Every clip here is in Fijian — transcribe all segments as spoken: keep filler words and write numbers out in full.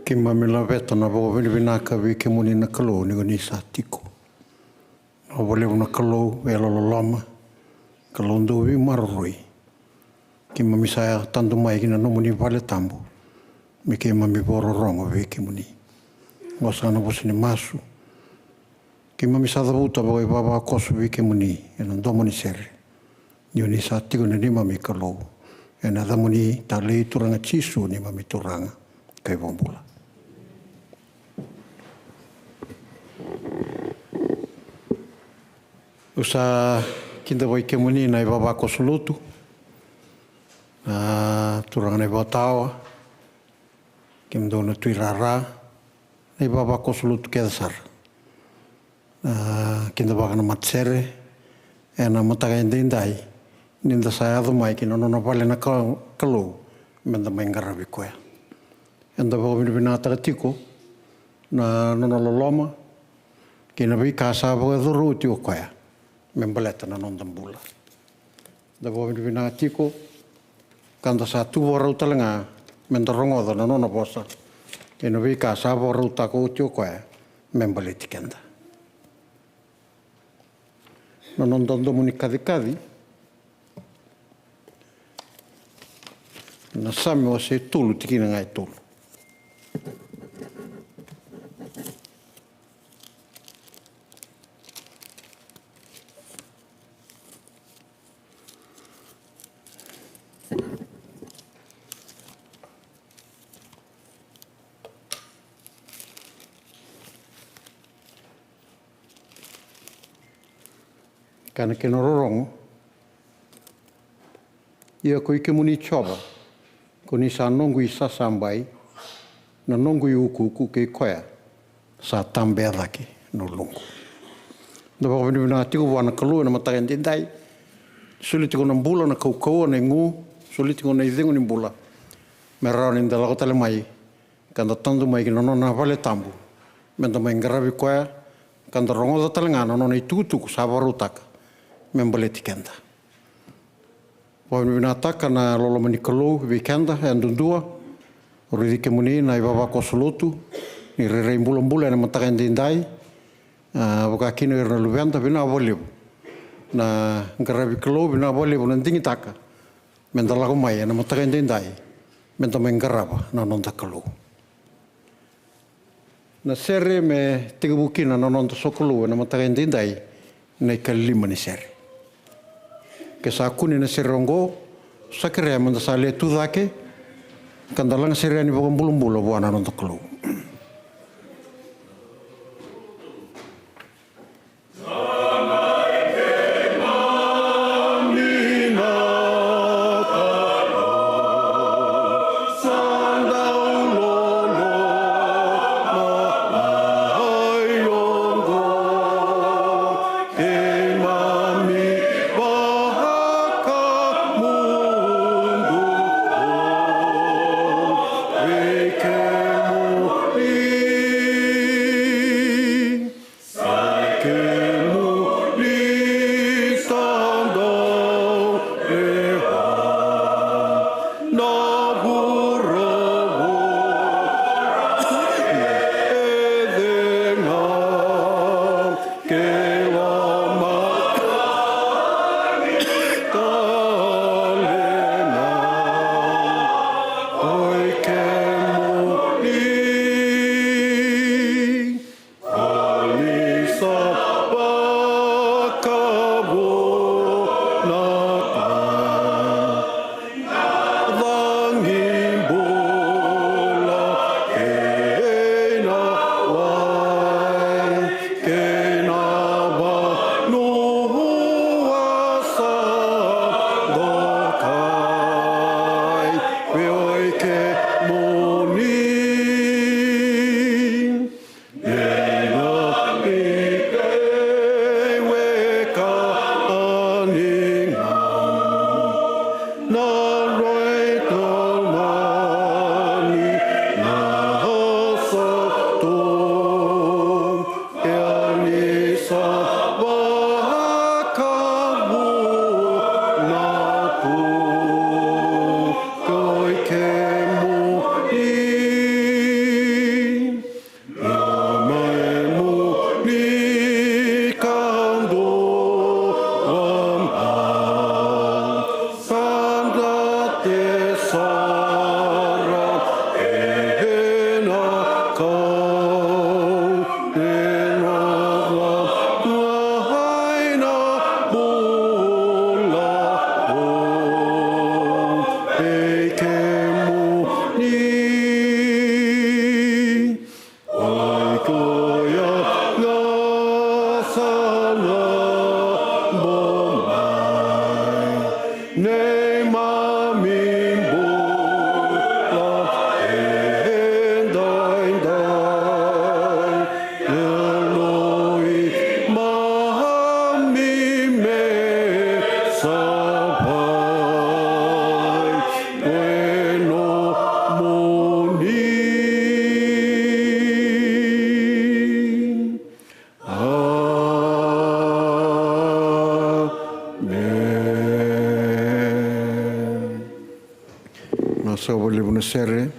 Keimami laveta na vakavinavinaka vei kemuni na Kalou ni ko ni sa tiko. Na vakalevu na Kalou e yalololoma, Kalou dau veimaroroi. Keimami sa tadu mai ki na nomuni vale tabu me keimami vakarorogo vei kemuni. Oqo sa na vosa ni masu. Keimami sa cavuta vakaivavakoso vei kemuni ena domo ni sere. Ni o ni sa tiko na neimami Kalou. Ena yacamuni talei Turaga Jisu neimami Turaga ka iVakabula. Au sa kidavaki kemuni na ivavakoso lotu. A, turaga na ivakatawa, kemudou na tuirara, na ivavakoso lotu kece sara. A, kidavaka na matasere ena mataka edaidai, ni da sa yaco mai ki na nona vale na Ka-, Kalou, me da mai qaravi koya. Eda vakavinavinakataka tiko na nona loloma kei na veika sa vakayacora oti o koya me baleta na noda bula. Da vakavinavinaka tiko ka da sa tu vakarau tale ga me da rogoca na nona vosa kei na veika sa vakarautaka oti o koya me baleti keda. Na noda domo ni kacikaci, na Same wase tolu, tikina ga e tolu. Ka na kena rorogo. Ia ko i kemuni Jiova, ko ni sa noqu isasabai, na noqu iukuuku kei koya sa tabea cake na uluqu. Da vakavinavinaka tiko vua na Kalou ena mataka edaidai. Soli tiko na bula, na kaukauwa, na igu, soli tiko na icegu ni bula me rawa ni da lako tale mai ka da tadu mai ki na nona vale tabu me da mai qaravi koya, ka da rogoca tale ga na nona itukutuku sa vakarautaka me baleti keda. Vakavinavinakataka na loloma ni Kalou vei keda yadudua. Raici kemuni na ivavakoso lotu ni rairai bulabula ena mataka edaidai. A, vaka kina o ira na luveda, vinaka vakalevu na qaravi Kalou, vinaka vakalevu na digitaka me da lako mai ena mataka edaidai me da mai qarava na noda Kalou. Na sere me tekivu kina na noda sokalou ena mataka edaidai, na ikalima ni sere. Ke sa kune na sere oqo, sa kerea me da sa le tu cake ka da lagasere yani vakabulabula vua na noda Kalou. Sa vakalevu na sere.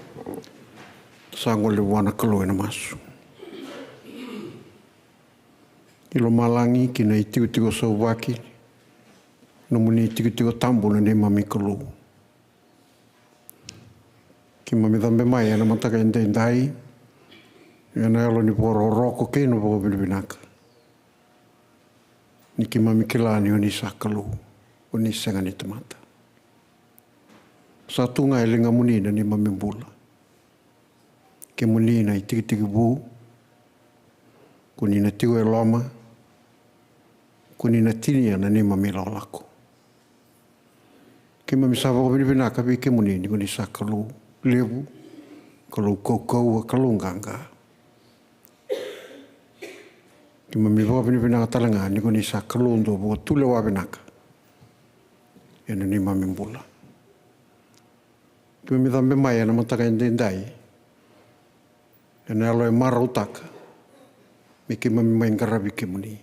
Sa gole vua na Kalou ena masu. I lomalagi kei na itikotiko sauvaki, nomuni itikotiko tabu na neimami Kalou. Keimami cabe mai ena mataka edaidai ena yalo ni vakarokoroko kei na vakavinavinaka. Ni keimami kila ni oni sa Kalou, oni sega ni tamata. Sa tu ga e ligamuni na neimami bula. Kemuni na itikitiki vou, koni na tiko e loma, koni na tinia na neimami lakolako. Keimami sa vakavinavinaka vei kemuni ni koni sa Kalou levu, Kalou kaukauwa, Kalou qaqa. Keimami vakavinavinaka tale ga ni koni sa Kalou dau vakatulewa vinaka ena neimami bula. Keimami cabe mai ena mataka edaidai ena yalo e marautaka me keimami mai qaravi kemuni.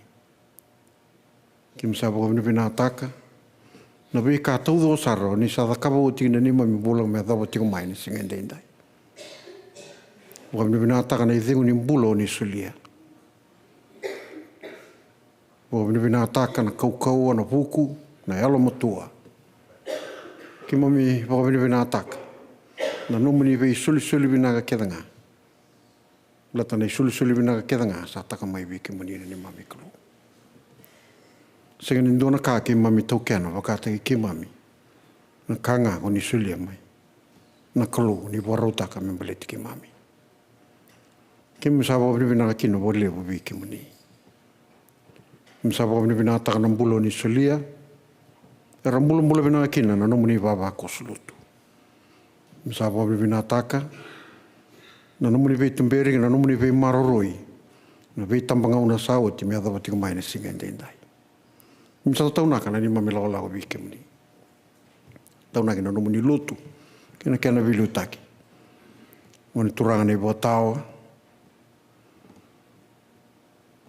Keimami sa vakavinavinakataka na veika taucoko sara oni sa cakava oti na neimami bula me yacova tiko mai na siga edaidai. Vakavinavinakataka na icegu ni bula oni solia. Vakavinavinakataka na kaukauwa, na vuku, na yalomatua. Keimami vakavinavinakataka na nomuni veisolisoli vinaka kece ga. Baleta na isolisoli vinaka kece ga sa taka mai vei kemuni na neimami Kalou. Sega ni dua na ka keimami taukena vakataki keimami na ka ga koni solia mai na Kalou ni vakarautaka me baleti keimami. Keimami sa vakavinavinaka kina vakalevu vei kemuni. Keimami sa vakavinavinakataka na bula oni solia, era bulabula vinaka kina na nomuni vavakoso lotu. Keimami sa vakavinavinakataka na nomuni veituberi, na nomuni veimaroroi, na veitabagauna sa oti me yacova tiko mai na siga edaidai. Keimami sa tataunaka na neimami lakolako vei kemuni. Taunaki na nomuni lotu kei na kena veiliutaki. Gone turaga na iVakatawa,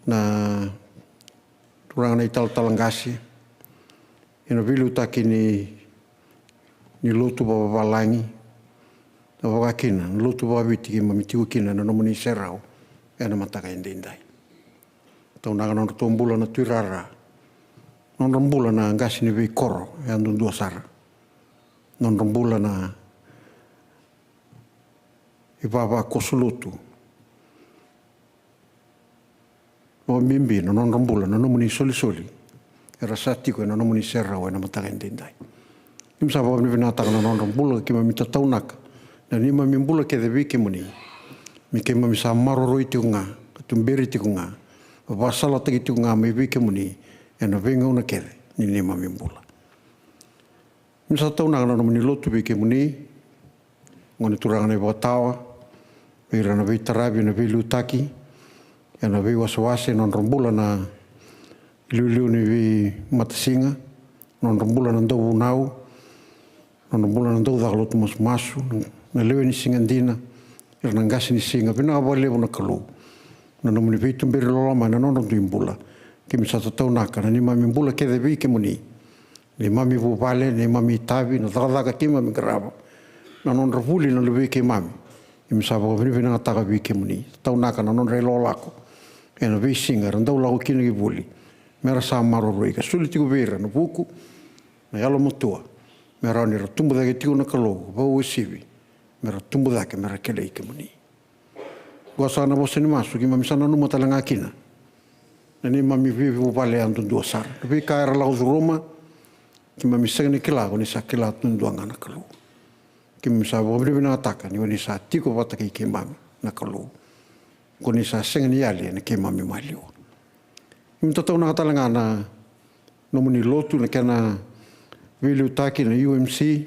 na turaga na italatala qase, ena veiliutaki ni, ni lotu vavavalagi, na vaka kina na lotu vakaviti keimami tiko kina ena nomuni serau ena mataka edaidai. Taunaka na nodratou bula na tuirara, nodra bula na qase ni veikoro yadudua sara, nodra bula na ivavakoso lotu, vakabibi na nodra bula na nomuni solisoli era sa tiko ena nomuni serau ena mataka edaidai. Keimami sa vakavinavinakataka na nodra bula, keimami tataunaka na neimami bula kece vei kemuni. Me keimami sa maroroi tiko ga, ka tuberi tiko ga, vakasalataki tiko ga mai vei kemuni ena veigauna kece ni neimami bula. Keimami sa taunaka na nomuni lotu vei kemuni, gone turaga na iVakatawa, vei ira na veitaravi, na veiliutaki ena veiwasewase, nodra bula na iliuliu ni veimatasiga, nodra bula na dauvunau, nodra bula na daucaka lotu masumasu, na lewe ni siga dina, ira na qase ni siga. Vinaka vakalevu na Kalou na nomuni veituberi loloma ena nodra dui bula. Keimami sa tataunaka na neimami bula kece vei kemuni. Neimami vuvale, neimami itavi, na cakacaka keimami qarava, na nodra vuli na luvei keimami. Keimami sa vakavinavinakataka vei kemuni, taunaka na nodra ilakolako ena veisiga era dau lako kina ki vuli, mera sa maroroi ka soli tiko vei ira na vuku, na yalomatua, me rawa ni ra tubu cake tiko na Kalou vakauasivi, mera tubu cake mera kilai kemuni. Oqo sa na vosa ni masu keimami sa nanuma tale ga kina na neimami veivuvale yadudua sara. Na veika era lako curuma, keimami sega ni kila, ko ni sa kila duadua ga na Kalou. Keimami sa vakavinavinakataka ni ko ni sa tiko vata kei keimami na Kalou. Ko ni sa sega ni yali ena keimami maliwa. Keimami tataunaka tale ga na nomuni lotu, na kena veiliutaki na U M C,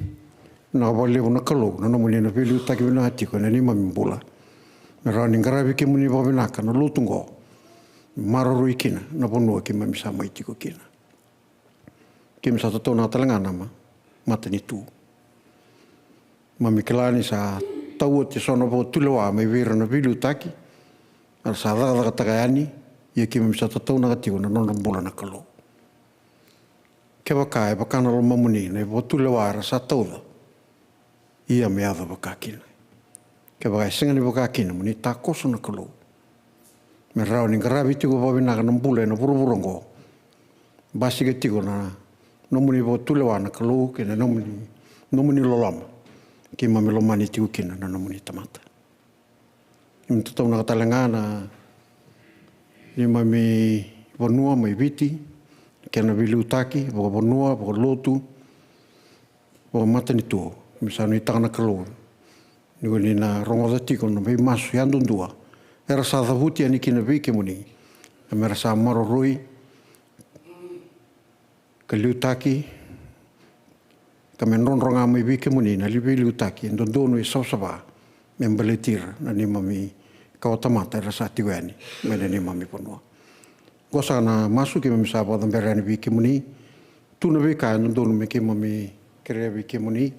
na vakalevu na Kalou na nomuni na veiliutaki vinaka tiko ena neimami bula. Me rawa ni qaravi kemuni vakavinaka na lotu oqo, maroroi kina na vanua keimami sa mai tiko kina. Keimami sa tataunaka tale ga na ma-, matanitu. Keimami kila ni sa tau oti eso na vakatulewa mai vei ira na veiliutaki, era sa cakacakataka yani, ia keimami sa tataunaka tiko na nodra bula na Kalou. Kevaka e vaka na lomamuni na ivakatulewa era sa tauca, Ia me yaco vakakina. Kevaka e sega ni vakakina, mo ni takoso na Kalou. Me rawa ni qaravi tiko vakavinaka na bula ena vuravura oqo. Basika tiko na nomuni vakatulewa na Kalou kei na nomuni, nomuni loloma. Keimami lomani tiko kina na nomuni tamata. Keimami tataunaka tale ga na neimami vanua mai Viti, kena veiliutaki vakavanua, vakalotu, vakamatanitu. Keimami sa nuitaka na Kalou ni ko ni na rogoca tiko na veimasu yadudua era sa cavuti yani kina vei kemuni, ka mera sa maroroi ka liutaki, ka me drodro ga mai vei kemuni na veiliutaki e dodonu, e savasava, me baleti ira na neimami kawatamata era sa tiko yani mai na neimami vanua. Oqo sa na masu keimami sa vakacabera yani vei kemuni. Tu na veika e dodonu me keimami kerea vei kemuni,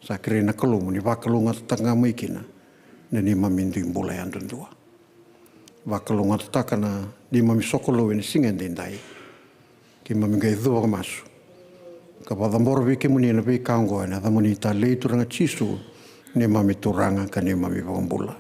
sa kerei na Kalou mo ni vakalougatataka ga mai kina na neimami dui bula yadudua. Vakalougatataka na neimami sokalou ena siga edaidai. Keimami qai cuva vakamasu ka vakacabora vei kemuni ena veika oqo ena yacamuni talei, Turaga Jisu, neimami Turaga ka neimami iVakabula.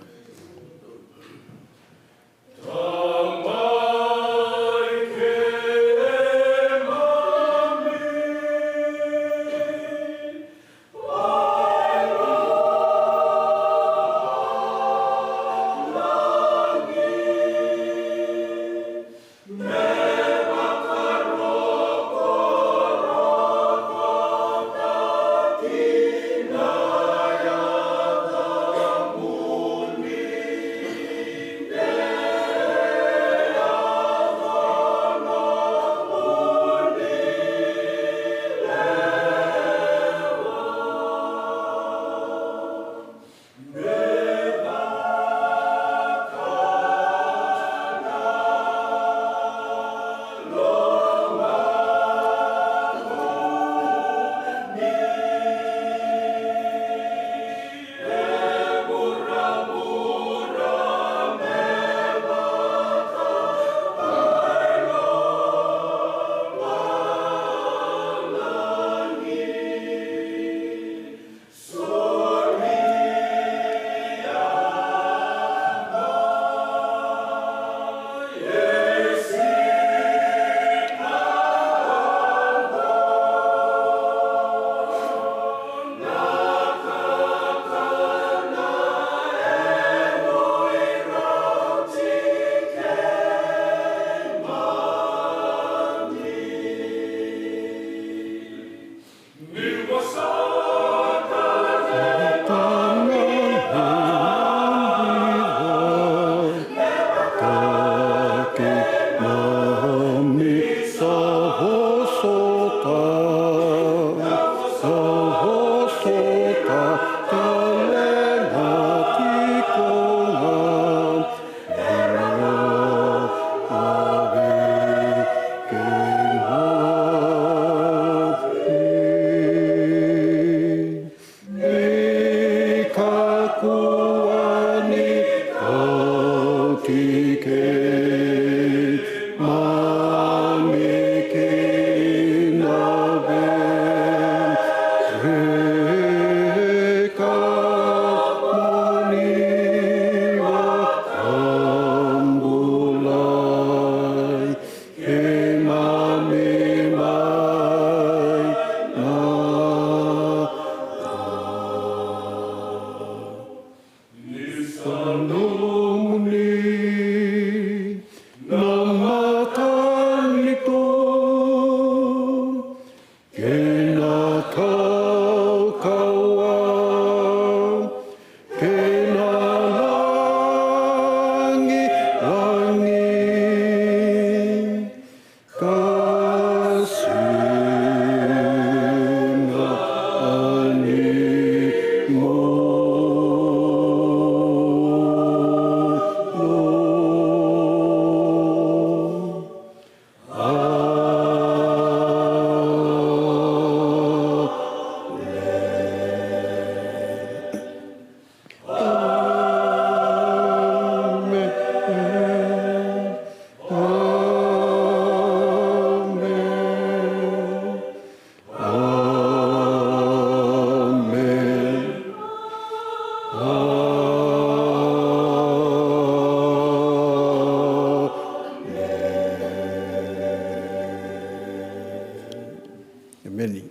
Emeni.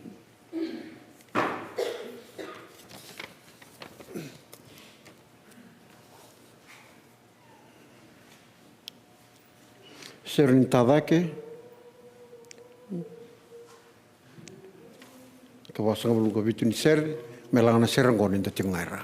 Sere ni tacake. Ka vasagavulu ka vitu ni sere, me laga na sere oqo ni da tiko ga e ra.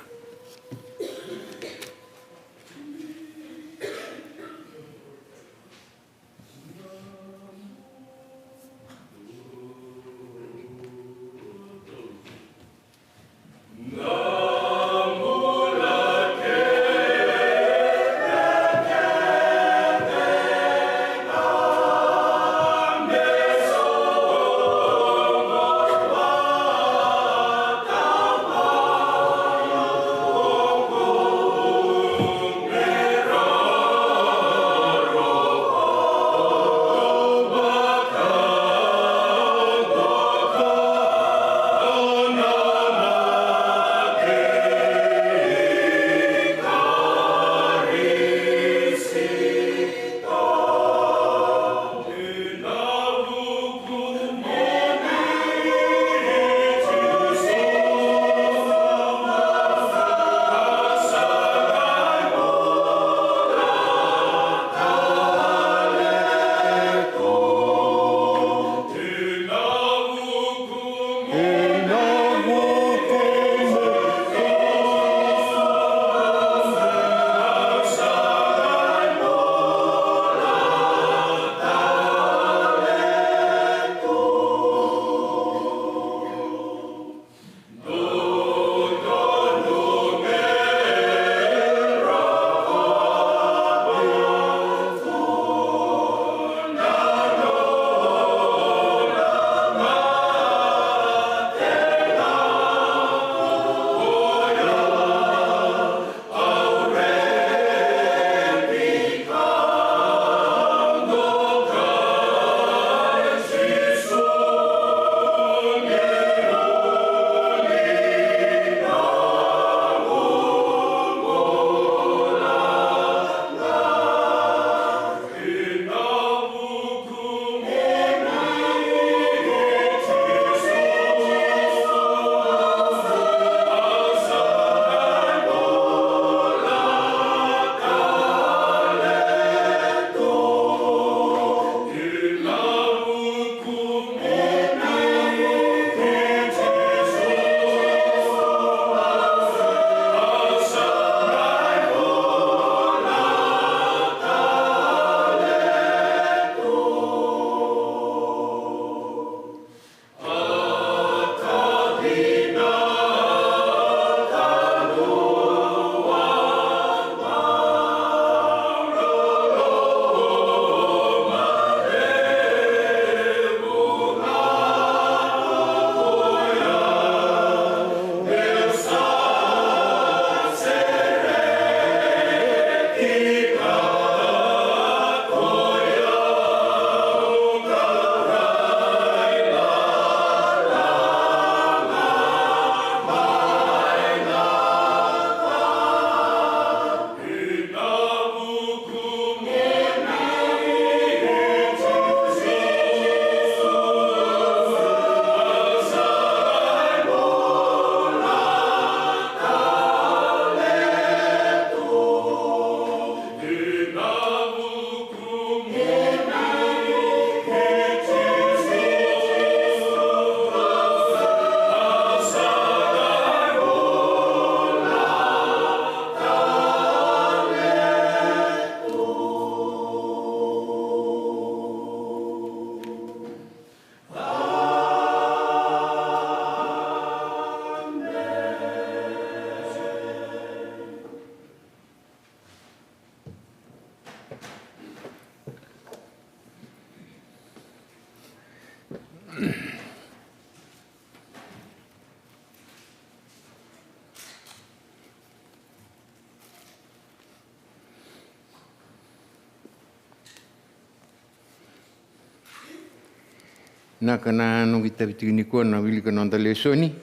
Na ka na noqu itavi tiko nikua na wilika na noda lesoni.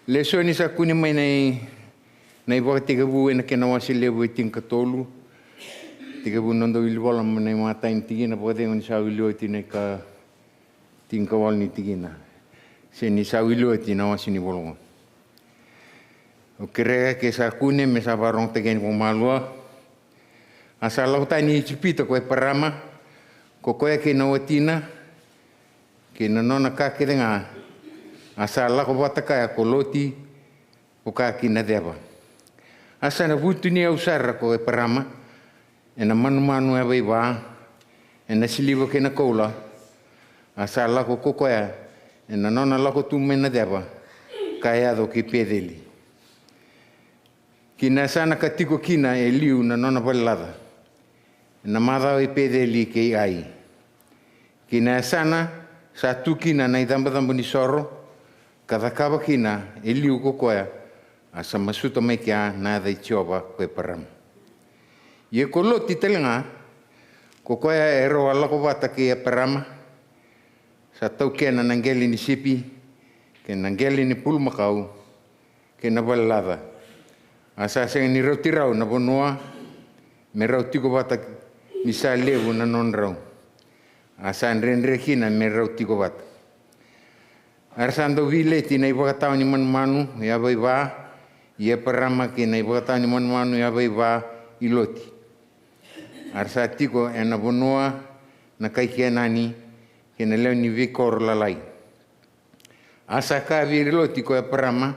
Lesoni sa kune mai na i, na iVakatekivu ena kena wase levu e tinikatolu. Tekivu na noda wilivola mai na imatai ni tikina, vakacegu ni sa wili oti na ika tinikawalu ni tikina. Se ni sa wili oti na wase ni vola oqo. Au kerea ke sa kune me sa vakarogotaki yani vakamalua. A sa lako tani i Ijipita ko Eparama, ko koya kei na watina, kei na nona ka kece ga. A sa lako vata kaya ko Loti, vaka ki na ceva. A sa na vutuniyau sara ko Eparama, ena manumanu yavaiva, ena siliva kei na koula. A sa lako ko koya, ena nona lako tu mai na ceva, ka yaco ki Peceli. Ki na yasana ka tiko kina e liu na nona valelaca, ena macawa i Peceli kei Ai. Ki na yasana sa tu kina na icabocabo ni soro, ka cakava kina e liu ko koya, a sa masuta mai kea na yaca i Jiova ko Eparama. Ia ko Loti tale ga, ko koya e rau a lako vata kei Eparama, sa taukena na qele ni sipi, kei na qele ni pulumakau, kei na valelaca. A sa sega ni rauti rau na vanua me rau tiko vata, ni sa levu na nodrau. A sa dredre kina me rau tiko vata. A ra sa dau veileti na ivakatawa ni manumanu yavaiva i Eparama kei na ivakatawa ni manumanu yavaiva i Loti. A ra sa tiko ena vanua na kai Kenani kei na lewe ni veikoro lalai. A sa kaya vei Loti ko Eparama,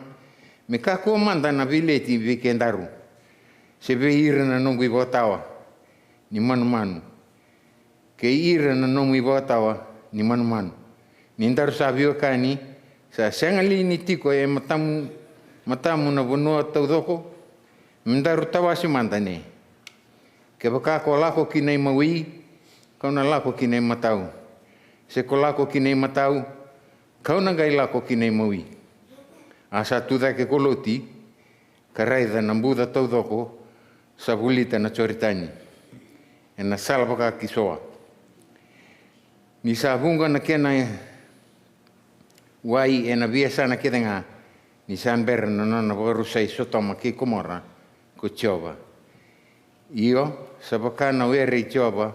me kakua mada na veileti vei kedaru, se vei ira na noqu ivakatawa ni manumanu, kei ira na nomu ivakatawa ni manumanu. Ni daru sa veiwekani, sa sega li ni tiko e matamu, matamu na vanua taucoko me daru tawasi mada ne? Kevaka ko lako ki na imawi, kau na lako ki na imatau. Se ko lako ki na imatau, kau na qai lako ki na imawi. A sa tu cake ko Loti, ka raica na buca taucoko sa volita na Joritani, ena sala vaka ki Soa. Ni sa vuqa na kena wai ena veiyasana kece ga, ni sa bera na nona vakarusai Sotoma kei Komora ko Jiova. Io, sa vaka na were i Jiova,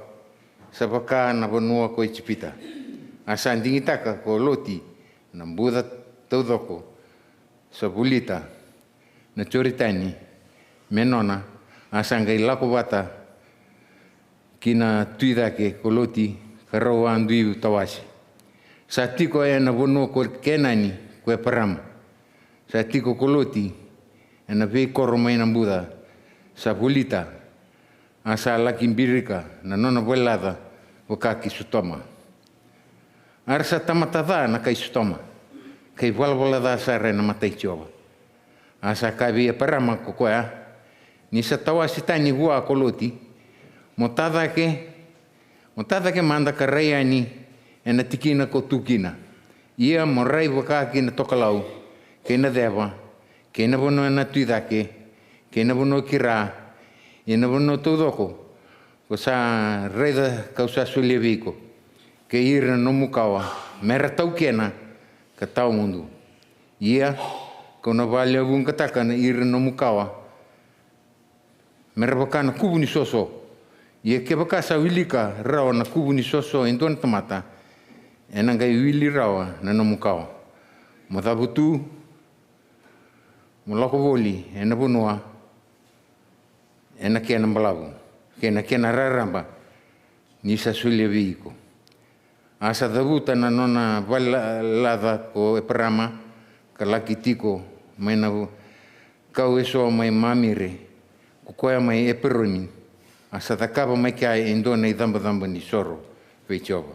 sa vaka na vanua ko Ijipita. A sa digitaka ko Loti na buca taucoko sa volita na Joritani me nona, a sa qai lako vata ki na tui cake ko Loti, ka rau a dui tawasi. Sa tiko ena vanua ko Kenani ko Eparama. Sa tiko ko Loti ena veikoro mai na buca sa volita, a sa laki birika na nona valelaca vaka ki Sotoma. A ra sa tamata ca na kai Sotoma, ka ivalavala ca sara ena mata i Jiova. A sa kaya vei Eparama ko koya, ni sa tawasi tani vua ko Loti, mo ta cake, mo ta cake mada ka rai yani ena tikina ko tu kina. Ia mo rai vaka ki na tokalau, kei na ceva, kei na vanua na tui cake, kei na vanua ki ra, ia na vanua taucoko ko sa raica kau sa solia vei iko, kei ira na nomu kawa, me ra taukena ka tawamudu. Ia kau na valewavuqataka na ira na nomu kawa me ra vaka na kuvu ni soso. Ia kevaka sa wilika rawa na kuvu ni soso e dua na tamata, ena qai wili rawa na nomu kawa. Mo cavutu, mo lako voli ena vanua ena kena balavu kei na kena raraba, ni sa solia vei iko. A sa cavuta na nona valelaca ko Eparama, ka laki tiko mai na kau eso mai Mamire, ko koya mai Eperoimi. A sa cakava mai kea e dua na icabocabo ni soro vei Jiova.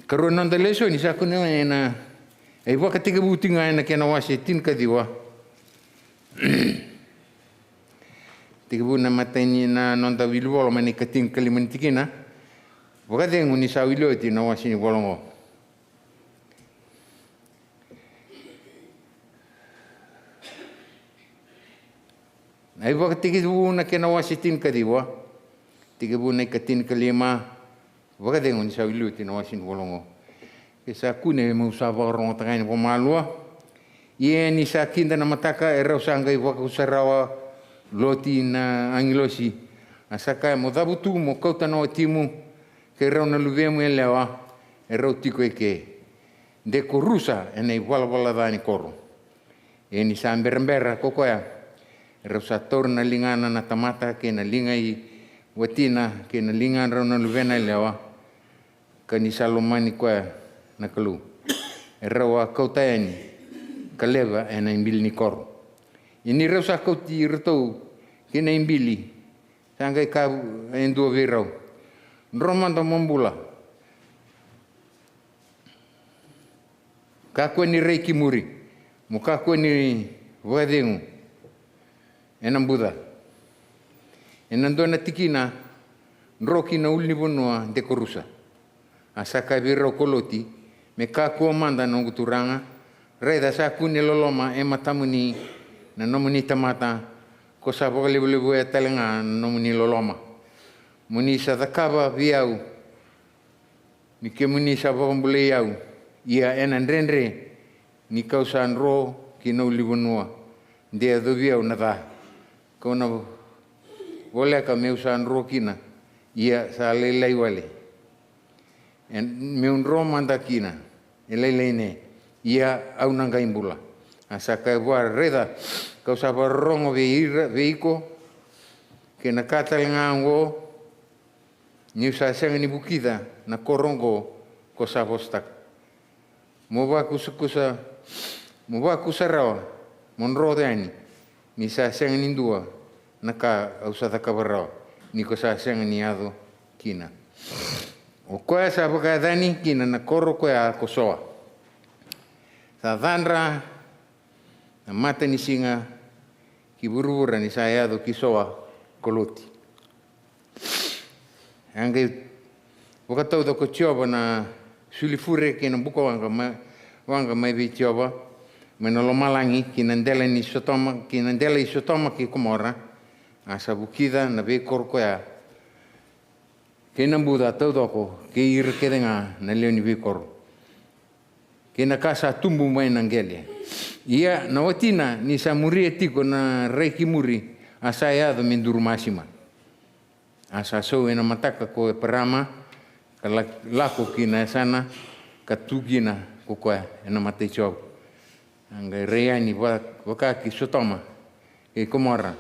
Karua na noda lesoni sa kune ena, e ivakatekivu tiko ga ena kena wase tinikaciwa. Tekivu na imatai ni na noda wili vola mai na ikatinikalima ni tikina. Vakacegu ni sa wili oti na wase ni vola oqo. Na ivakatekivu na kena wase tinikaciwa, tekivu na ikatinikalima. Vakacegu ni sa wili oti na wase ni vola oqo. Ke sa kune meu sa vakarogotaka yani vakamalua. Ia ni sa kida na mataka, e rau sa qai vakausarawa Loti na agilosi. A sa kaya, mo cavutu mo kauta na watimu kei rau na luvemu yalewa, e rau tiko eke. de ko rusa e na i valavala ca ni koro. Ia ni sa berabera ko koya, erau sa taura na ligana na tamata kei na liga i watina kei na ligadrau na luvena yalewa, ka ni sa lomani koya na Kalou, erau a kauta yani ka leva e na i bili ni koro. Ia ni rau sa kauti iratou ki na i bili, sa qai kaya e dua vei rau, dro mada mo bula. Kakua ni rai ki muri, mo kakua ni vakacegu e na buca. E na dua na tikina, dro ki na ulunivanua de ko rusa. A sa kaya vei rau ko Loti, me kakua mada noqu turaga, raica sa kune loloma e matamuni na nomuni tamata, ko sa vakalevulevuya tale ga na nomuni loloma. Mo ni sa cakava vei au ni kemuni sa vakabulai au. Ia e na dredre ni ka'u sa dro ki na ulunivanua de yacovi au na ca, ka'u na voleka me'u sa dro kina, ia sa lailai wale. E me'u dro mada kina, e lailai ne, ia au na qai bula. A sa kaya vua, raica, ka'u sa vakarorogo vei ira, vei iko, kei na ka tale ga oqo, ni'u sa sega ni vukica na koro oqo ko sa vosataka. Mo vakusakusa, mo vakusa rawa, mo dro yani, ni sa sega ni dua na ka au sa cakava rawa, ni ko sa sega ni yaco kina. O koya sa vakayacani kina na koro koya ko Soa. Sa cadra na matanisiga ki vuravura ni sa yaco ki Soa ko Loti. A qai vakatauca ko Jiova na sulifure kei na bukawaqa mai, waqa mai vei Jiova, mai na lomalagi ki na dela ni Sotoma, ki na dela i Sotoma kei Komora. A sa vukica na veikoro koya kei na buca taucoko kei ira kece ga na lewe ni veikoro, kei na ka sa tubu mai na qele. Ia na watina ni sa muria tiko na rai ki muri, a sa yaco me duru masima. A sa sau e na mataka ko Eparama, ka la-, lako ki na yasana, ka tu kina ko koya e na mata i Jiova. A qai rai yani va-, vaka ki Sotoma kei Komora,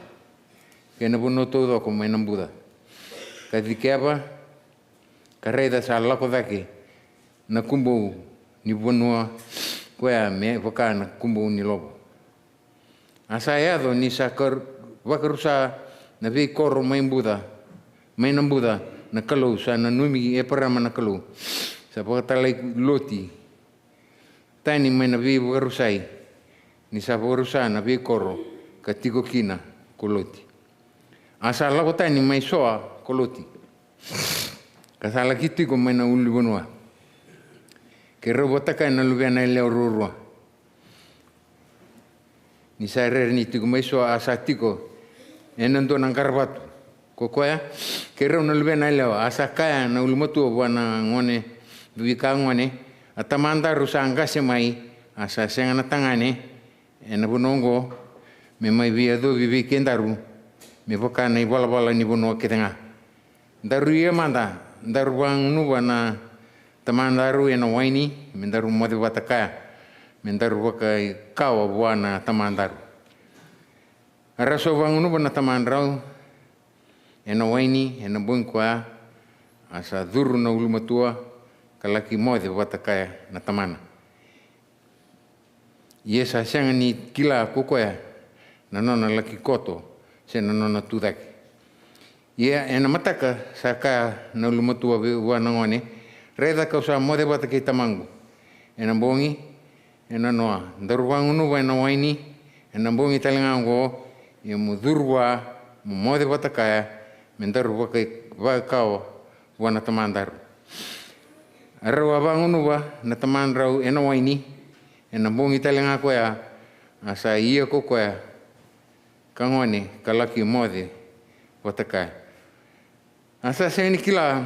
kei na vanua taucoko mai na buca, ka cikeva, ka raica sa lako cake na kubou ni vanua koya me vaka na kubou ni lovo. A sa yaco ni sa kar-, vakarusa na veikoro mai buca, mai na buca na Kalou sa nanumi Eparama na Kalou, sa vakatalai Loti tani mai na veivakarusai, ni sa vakarusa na veikoro ka tiko kina ko Loti. A sa lako tani mai Soa ko Loti, ka sa laki tiko mai na ulunivanua, kei rau vata kaya na luvena yalewa ruarua. Ni sa rere ni tiko mai Soa, a sa tiko e na dua na qaravatu ko koya kei rau na luvena yalewa. A sa kaya na ulumatua vua na gone, veika gone, a tamadaru sa qase mai, a sa sega na tagane e na vanua oqo me mai veiyacovi vei kedaru me vaka na i valavala ni vanua kece ga. Daru ia mada, daru vagunuva na tamadaru e na waini, me daru moce vata kaya, me daru vakaikawa vua na tamadaru. A rau sa vagunuva na tamadrau e na waini e na bogi koya, a sa curu na ulumatua ka laki moce vata kaya na tamana. Ia sa sega ni kila ko koya na nona laki koto se na nona tu cake. Ia e na mataka sa kaya na ulumatua vei, vua na gone, raica ka'u sa moce vata kei tamaqu e na bogi e na noa, daru vagunuva e na waini e na bogi tale ga oqo, ia mo curu vua mo moce vata kaya me daru vaka, vakaikawa vua na tamadaru. A rau a vagunuva na tamadrau e na waini e na bogi tale ga koya, a sa ia ko koya ka gone ka laki moce vata kaya. A sa sega ni kila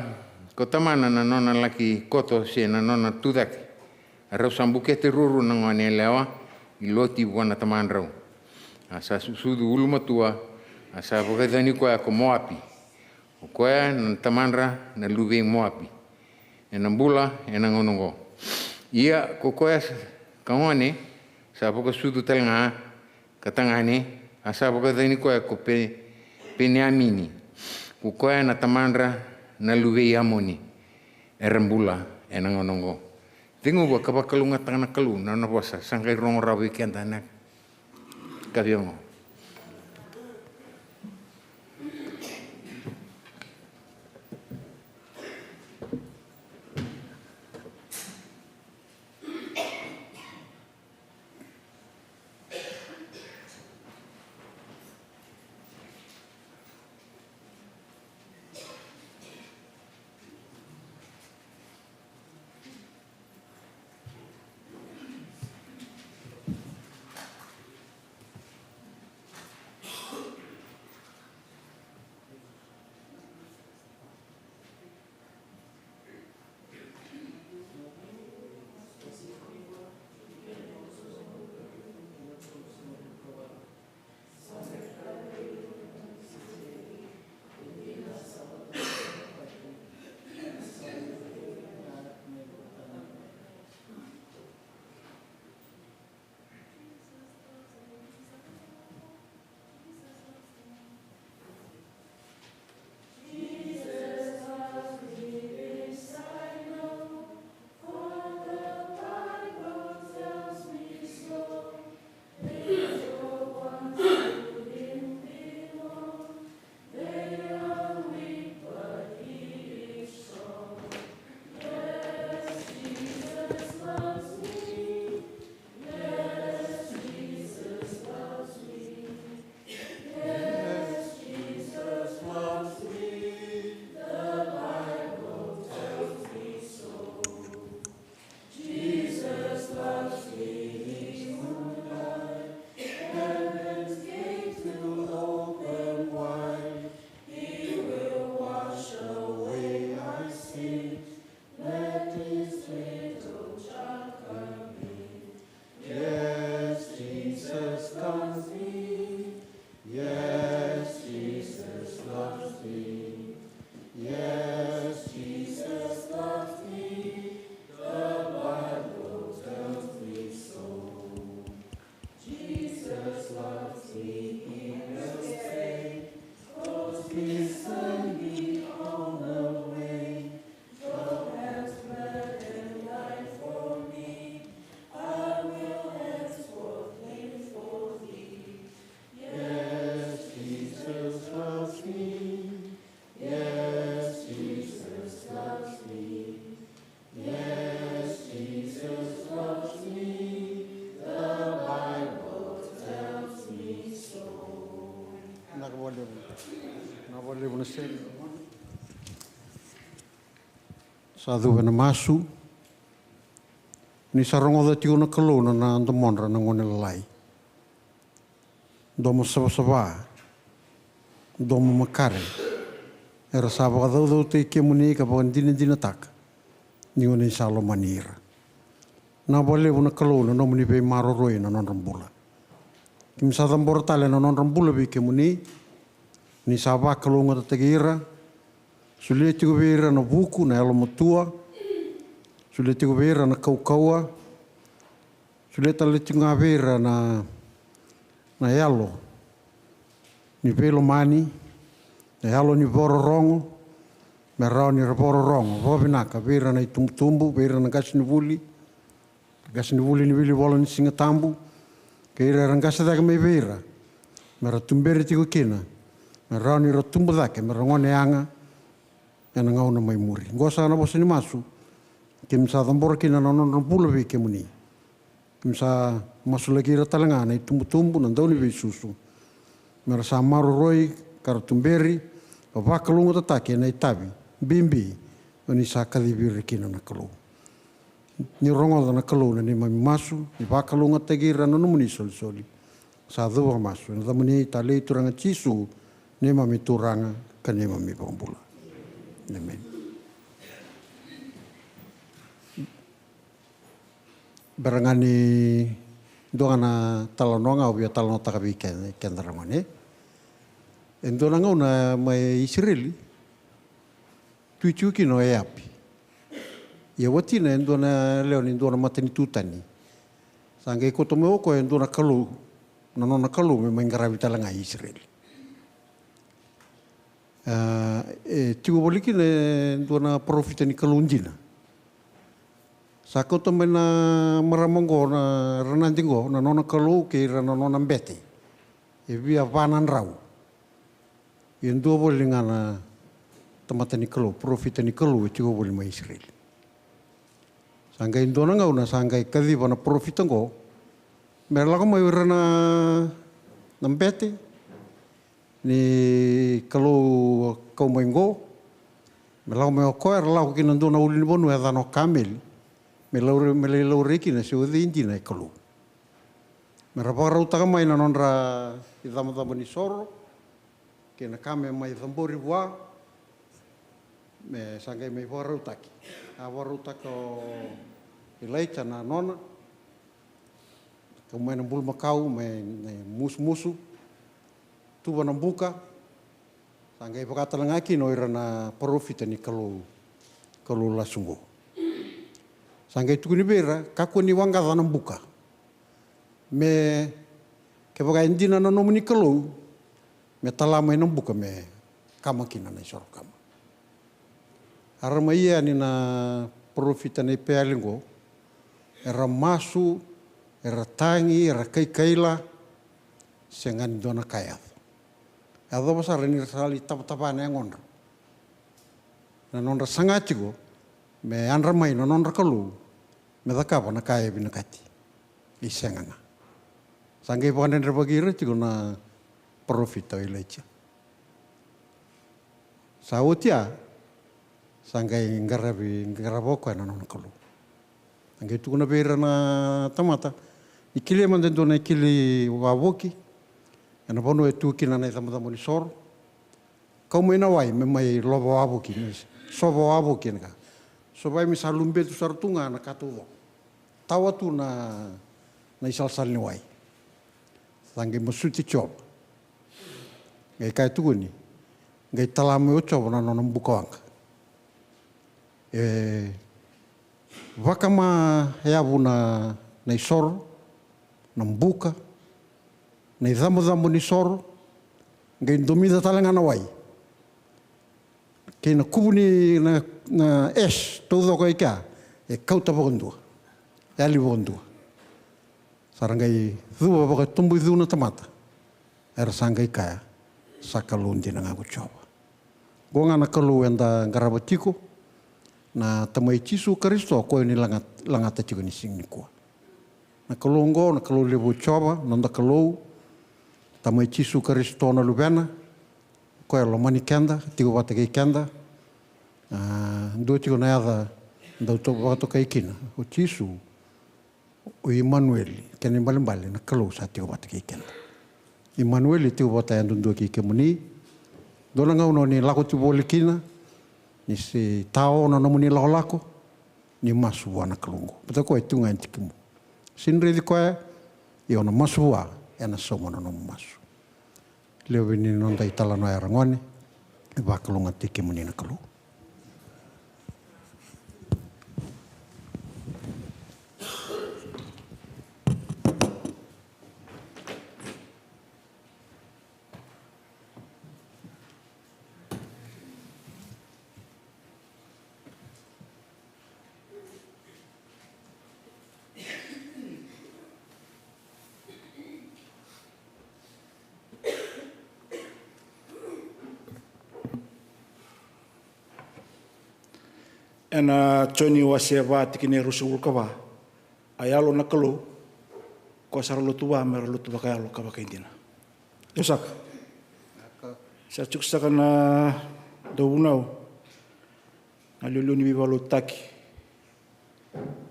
ko tamana na nona laki koto se na nona tu cake. A rau sa bukete ruarua na gone yalewa i Loti vua na tamadrau. A sa susucu ulumatua, a sa vakayacani koya ko Moapi. O koya na tamadra na luve i Moapi e na bula e na gauna oqo. Ia ko koya sa, ka gone, sa vakasucu tale ga, ka tagane, a sa vakacacani koya ko Pe-, Peniamini. Ko koya na tamadra na luve i Amoni, era bula ena gauna oqo. Ceguva ka vakalougatataka na Kalou na nona vosa, sa qai rogo rawa vei keda na kavi oqo. Vinaka vakalevu. Vinaka vakalevu na sere. Sa cuva ena masu. Ni sa rogoca tiko na Kalou na, na domodra na gone lalai. Domo savasava, domo makare, era sa vakacaucautaki kemuni ka vakadinadinataka ni oni sa lomani ira. Vinaka vakalevu na Kalou na nomuni veimaroroi na nodra bula. Keimami sa cabora tale na nodra bula vei kemuni, ni sa vakalougatataki ira, solia tiko vei ira na vuku, na yalomatua, solia tiko vei ira na kaukauwa, solia tale tiko ga vei ira na, na yalo ni veilomani, na yalo ni vakarorogo, me rawa ni ra vakarorogo vakavinaka vei ira na itubutubu, vei ira na qasenivuli, qasenivuli ni wilivola ni Siga Tabu, kei ira era qase cake mai vei ira, me ra tuberi tiko kina, me rawa ni ra tubu cake, me ra gone yaga ena gauna mai muri. Oqo sa na vosa ni masu keimami sa cabora kina na nodra bula vei kemuni. Keimami sa masulaki ira tale ga na itubutubu, na dauniveisusu, me ra sa maroroi ka ra tuberi ka vakalougatataki ena itavi bibi oni sa kacivi ira kina na Kalou. Ni rogoca na Kalou na neimami masu, ni vakalougatataki ira na nomuni isolisoli. Sa cuva masu ena yacamuni talei Turaga Jisu, neimami Turaga ka neimami iVakabula. Emeni. Bera ga ni dua ga na talanoa ga au via talanoataka vei keda, keda ra gone. E dua na gauna mai Isireli, tu tiko kina o Eapi. Ia watina e dua na lewe ni dua na matanitu tani. Sa qai kauta mai o koya e dua na kalou, na nona kalou me mai qaravi tale ga i Isireli. A, e tiko voli kina e dua na parofita ni Kalou dina. Sa kauta mai na marama oqo, na ranadi oqo, na nona kalou kei ira na nona bete. E via va na drau. Ia dua voli ga na tamata ni Kalou, parofita ni Kalou e tiko voli mai Isireli. Sa qai dua na gauna sa qai kaciva na parofita oqo me lako mai o ira na, na bete ni Kalou kau mai oqo. Me lako mai o koya, era lako ki na dua na ulunivanua e yacana o Kameli, me laurai, me lai laurai kina se o cei dina e Kalou. Me ra vakarautaka mai na nodra icabocabo ni soro kei na ka me mai cabori vua. Me sa qai mai vakarautaki, a vakarautaka o Ilaija na nona. Kau mai na bulumakau, mai na musumusu, tuva na buka. Sa qai vaka tale ga kina o ira na parofita ni Kalou, Kalou lasu oqo. Sa qai tukuni vei ira, kakua ni waqaca na buka. Me, kevaka e dina na nomuni Kalou, me tala mai na buka me kama kina na isoro kama. A ra mai ia yani na parofita na iPeali oqo, era masu, era tagi, era kaikaila, sega ni dua na ka e yaco. Yacova sara ni ra sa lai tavatava na yagodra. Na nodra saga tiko me yadra mai na nodra Kalou me cakava na ka e vinakati. E sega ga. Sa qai vakadredrevaki ira tiko na parofita o Ilaija. Sa oti ya, sa qai qaravi, qarava o koya na nona Kalou. Sa qai tukuna vei ira na tamata, ni kelia mada e dua na ikeli vavoki ena vanua e tu kina na icabocabo ni soro. Kau mai na wai me mai lova wavoki, me sova wavoki ena ka. Sova me sa lubetu sara tu ga na ka taucoko. Tawa tu na, na isalasala ni wai. Sa qai masuti Jiova. Qai kaya tukuni, qai tala mai o Jiova na nona buka waqa. E vakama yavu na, na isoro, na buka, na icabocabo ni soro, qai domica tale ga na wai. Kei na kuvu ni na, na ash taucoko e kea, e kauta vakadua. E yali vakadua. Sa ra qai cuva vakatoboicu na tamata. Era sa qai kaya, sa Kalou dina ga ko Jiova. Oqo ga na Kalou eda qarava tiko, na Tamai Jisu Karisito, o koya ni laga-, lagata tiko ni siga nikua. Na Kalou oqo, na Kalou levu o Jiova, noda Kalou, Tamai Jisu Karisito na Luvena, o koya e lomani keda, tiko vata kei keda. A, dua tiko na yaca dau to-, vakatokai kina o Jisu, o Imanueli, kena ibalebale na Kalou sa tiko vata kei keda. Imanueli e tiko vata yadudua kei kemuni. Dua na gauna o ni lako tiko voli kina, ni se tao na nomuni lakolako, ni masu vua na Kalou oqo. Baleta o koya e tu ga e tikimu. Se ni raici koya, ia o na masu vua, ena sauma na nomu masu. Lewe ni noda italanoa era gone, e vakalougatataki kemuni na Kalou. Ena Joni wase va tikina e ruasagavulu ka va. A Yalo na Kalou, ko sa ra lotu va me ra lotu vakayalo ka vakaidina. Io saka. Sa tiko saka na dauvunau. Na liuliu ni veivakalotutaki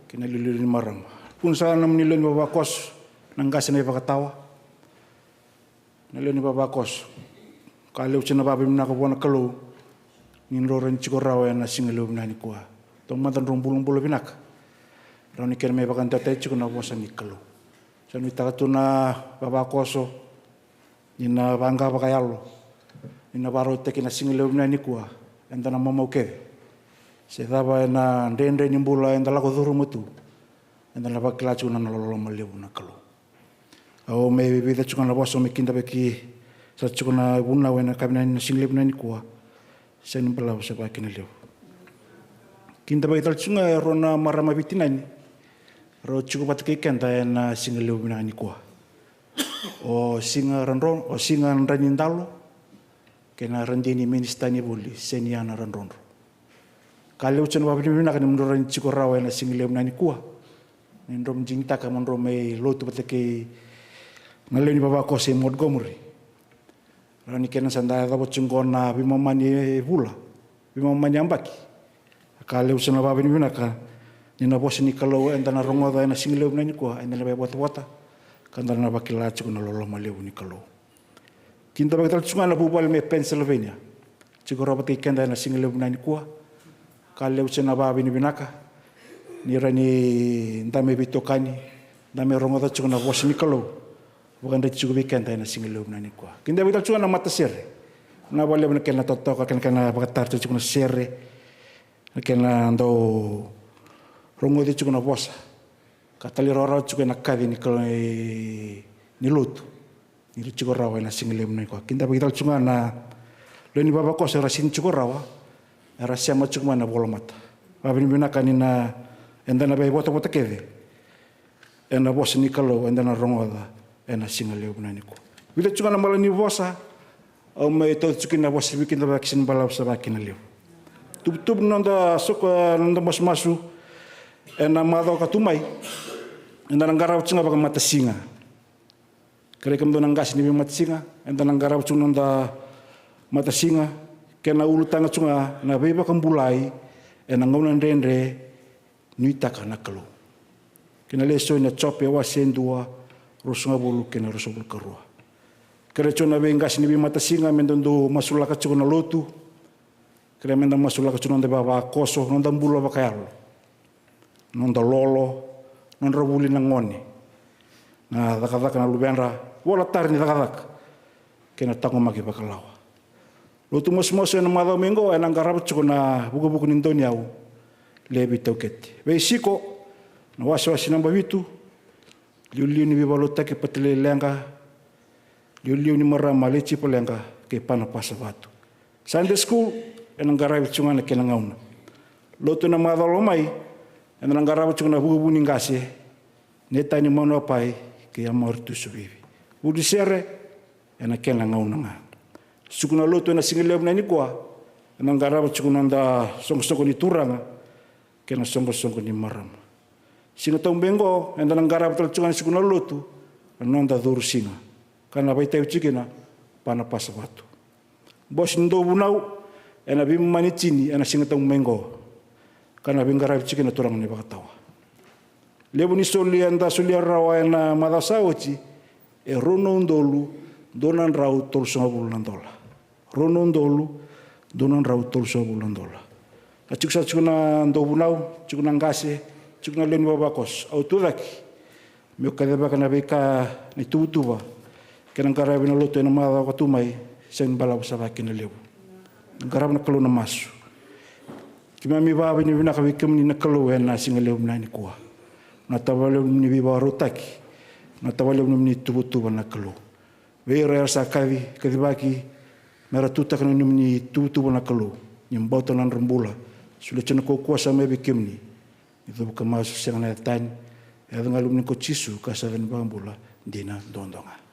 kei na liuliu ni marama. Tukuna saka na nomuni lewe ni vavakoso, na qase na ivakatawa. Na lewe ni vavakoso, ka levu sina vakavinavinaka vua na Kalou ni drau rawa ni tiko rawa ena siga levu vinaka nikua. Taumada drau bulabula vinaka. Rawa ni kena mai vakadeitaki tiko na vosa ni Kalou. Sa nuitaka tu na vavakoso ni na vaqa vakayalo, ni na vakarautaki na siga levu vinaka nikua, eda na mamau kece. se cava ena dredre ni bula eda lako curuma tu, eda na vakila tiko na nona loloma levu na Kalou. Au mai vica tiko na vosa me kidavaki sa tiko na vunau ena kavinani na siga levu na nikua. Sega ni balavu sa vakina levu. Kidavaki tale tiko ga e rua na marama veitinani rau tiko vata kei keda ena siga levu vinaka nikua. O Siga Radro, o Siga Dranidalo kei na radini minisita ni vuli, Seniana Radrodro. Ka levu tiko na vakavinavinaka ni mo drau rawa ni tiko rawa ena siga levu na nikua. Ni drau digitaka mo drau mai lotu vata kei na lewe ni vavakoso e Montgomery. Rawa ni kena sa da yacova tiko na veimama ni vula, veimama ni yabaki. Ka levu tiko na vakavinavinaka ni na vosa ni Kalou eda na rogoca ena siga levu na nikua, eda na veivatavata ka da na vakila tiko na loloma levu ni Kalou. Kidavaki tale tiko ga na vuvale mai Pennsylvania, tiko rawa vata kei keda ena siga levu na nikua. Ka levu tiko na vakavinavinaka ni rawa ni da mai veitokani, da mai rogoca tiko na vosa ni Kalou vakadreti tiko vei keda ena siga levu na nikua. Kidavaki tale tiko ga na matasere, na vakalevu na kena totoka, kena, kena vakatara tiko na sere, na kena dau rogoci tiko na vosa ka talairawarawa tiko ena kaci ni Kalou, ni lotu. Ni ra tiko rawa ena siga levu na nikua. Kidavaki tale tiko ga na lewe ni vavakoso era sega ni tiko rawa, era sema tiko mai na volamata. Vakavinavinaka ni na, eda na veivatavata kece ena vosa ni Kalou eda na rogoca ena siga levu na nikua. Vica tiko ga na malanivosa au mai tauca tiko kina na vosa veikidavaki, sega ni balavu sa vakina levu. Tuvatuva ni noda soko, noda masumasu ena macawa ka tu mai, eda na qarava tiko ga vakamatasiga. Kerei kemudou na qase ni veimatasiga, eda na qarava tiko noda matasiga, kena ulutaga tiko ga na veivakabulai ena gauna dredre, nuitaka na Kalou. Kei na lesoni na Jope wase e dua, ruasagavulu kei na ruasagavulu ka rua. Kerei tiko na veiqase ni veimatasiga me dodou masulaka tiko na lotu. Kerei me da masulaka tiko noda vavakoso, noda bula vakayalo, noda lolo, nodra vuli na gone, na cakacaka na luvedra, vola tara ni cakacaka kei na taqomaki vakalawa. Lotu masumasu ena macawa mai qo ena qarava tiko na vukevuke ni doniyau, Levi Taukete. Veisiko, na wasewase naba vitu, Liuliu ni veivakalotutaki Patelei Leqa, liuliu ni marama Letipa Leqa kei Panapasa Vatu. Sunday school ena qaravi tiko ga na kena gauna. Lotu ena macawa mai ena qaravi tiko na vukevuke ni qase, Netani Manuapai kei Amaritu Suvivi. Vuli sere ena kena gauna ga. Suku na lotu ena siga levu na nikua ena qaravi tiko na noda soqosoqo ni turaga kei na soqosoqo ni marama. Siga tabu mai qo eda na qarava tale tiko ga na suku na lotu na noda curu siga ka na vakaitavi tiko kina Panapasa Vatu. Bose ni dauvunau ena veimama ni tini ena siga tabu mai qo ka na veiqaravi tiko kina turaga ni vakatawa. Levu ni soli eda solia rawa ena macawa sa oti e rua na udolu dua na drau tolusagavulu na dola. Rua na udolu dua na drau tolusagavulu na dola. A tiko sa tiko na dauvunau, tiko na qase, tiko na lewe ni vavakoso. Au tucake meu kacivaka na veika ni tuvatuva kei na qaravi na lotu ena macawa ka tu mai, sega ni balavu sa vakakina levu. Qarava na Kalou na masu. Keimami vakavinavinaka vei kemuni na Kalou ena siga levu na nikua. Na tavalevu ni veivakarautaki, na tavalevu ni tuvatuva na Kalou. Vei ira era sa kaci, kacivaki, mera tutaka na nomuni tuvatuva na Kalou. Ni bauta na nodra bula, solia tiko na kaukauwa sa mai vei kemuni. Ni cuva ka masu sega na yaca tani, e yaca ga lomuni ko Jisu ka sa yaca ni vakabula dina duadua ga.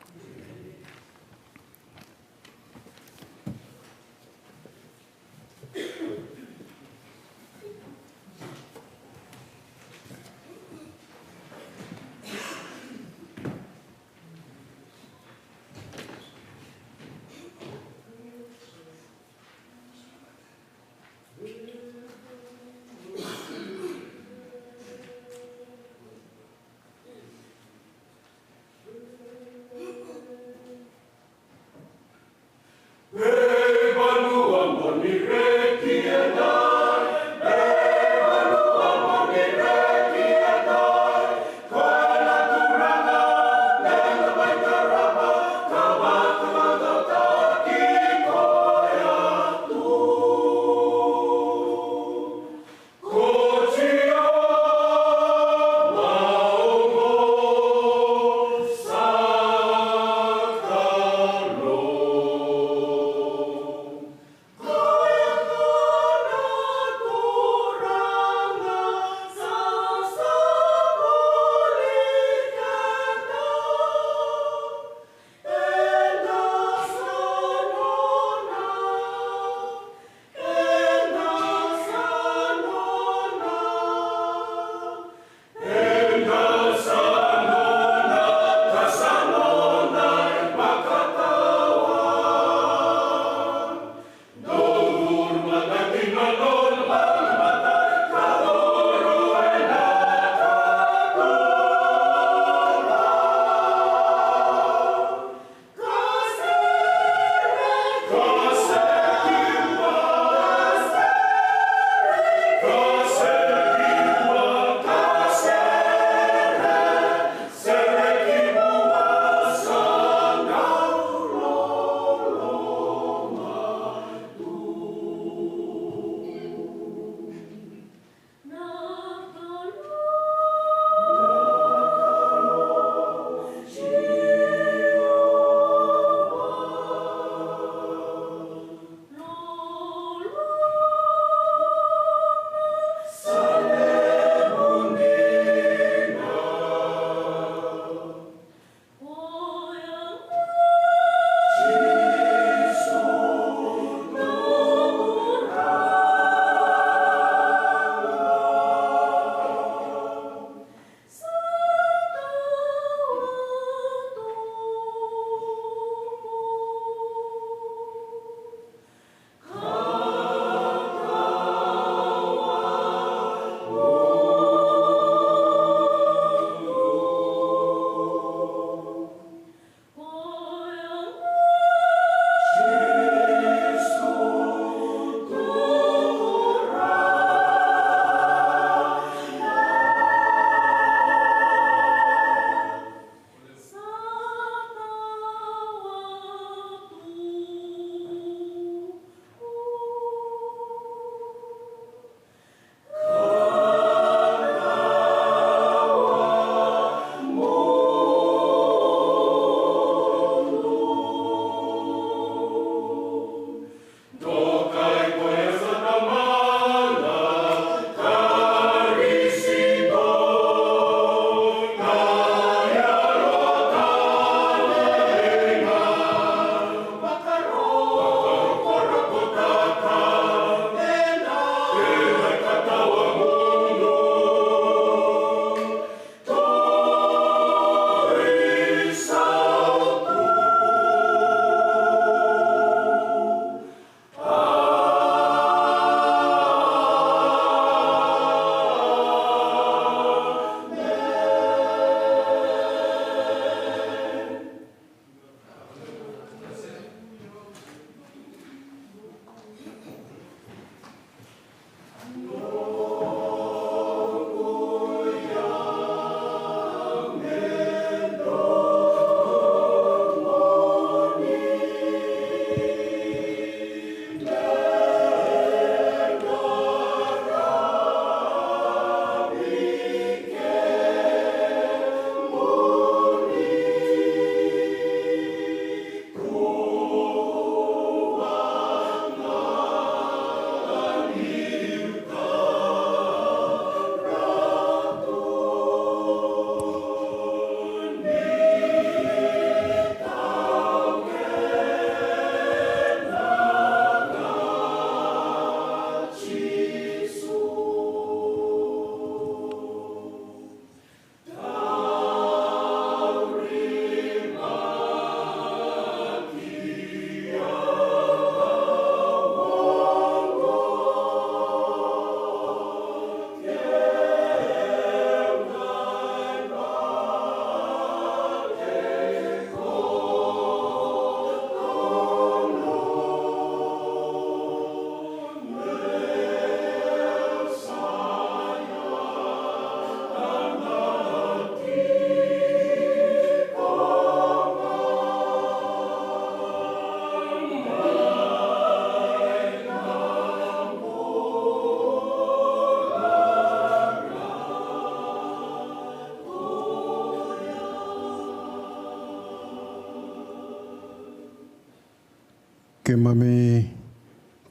Keimami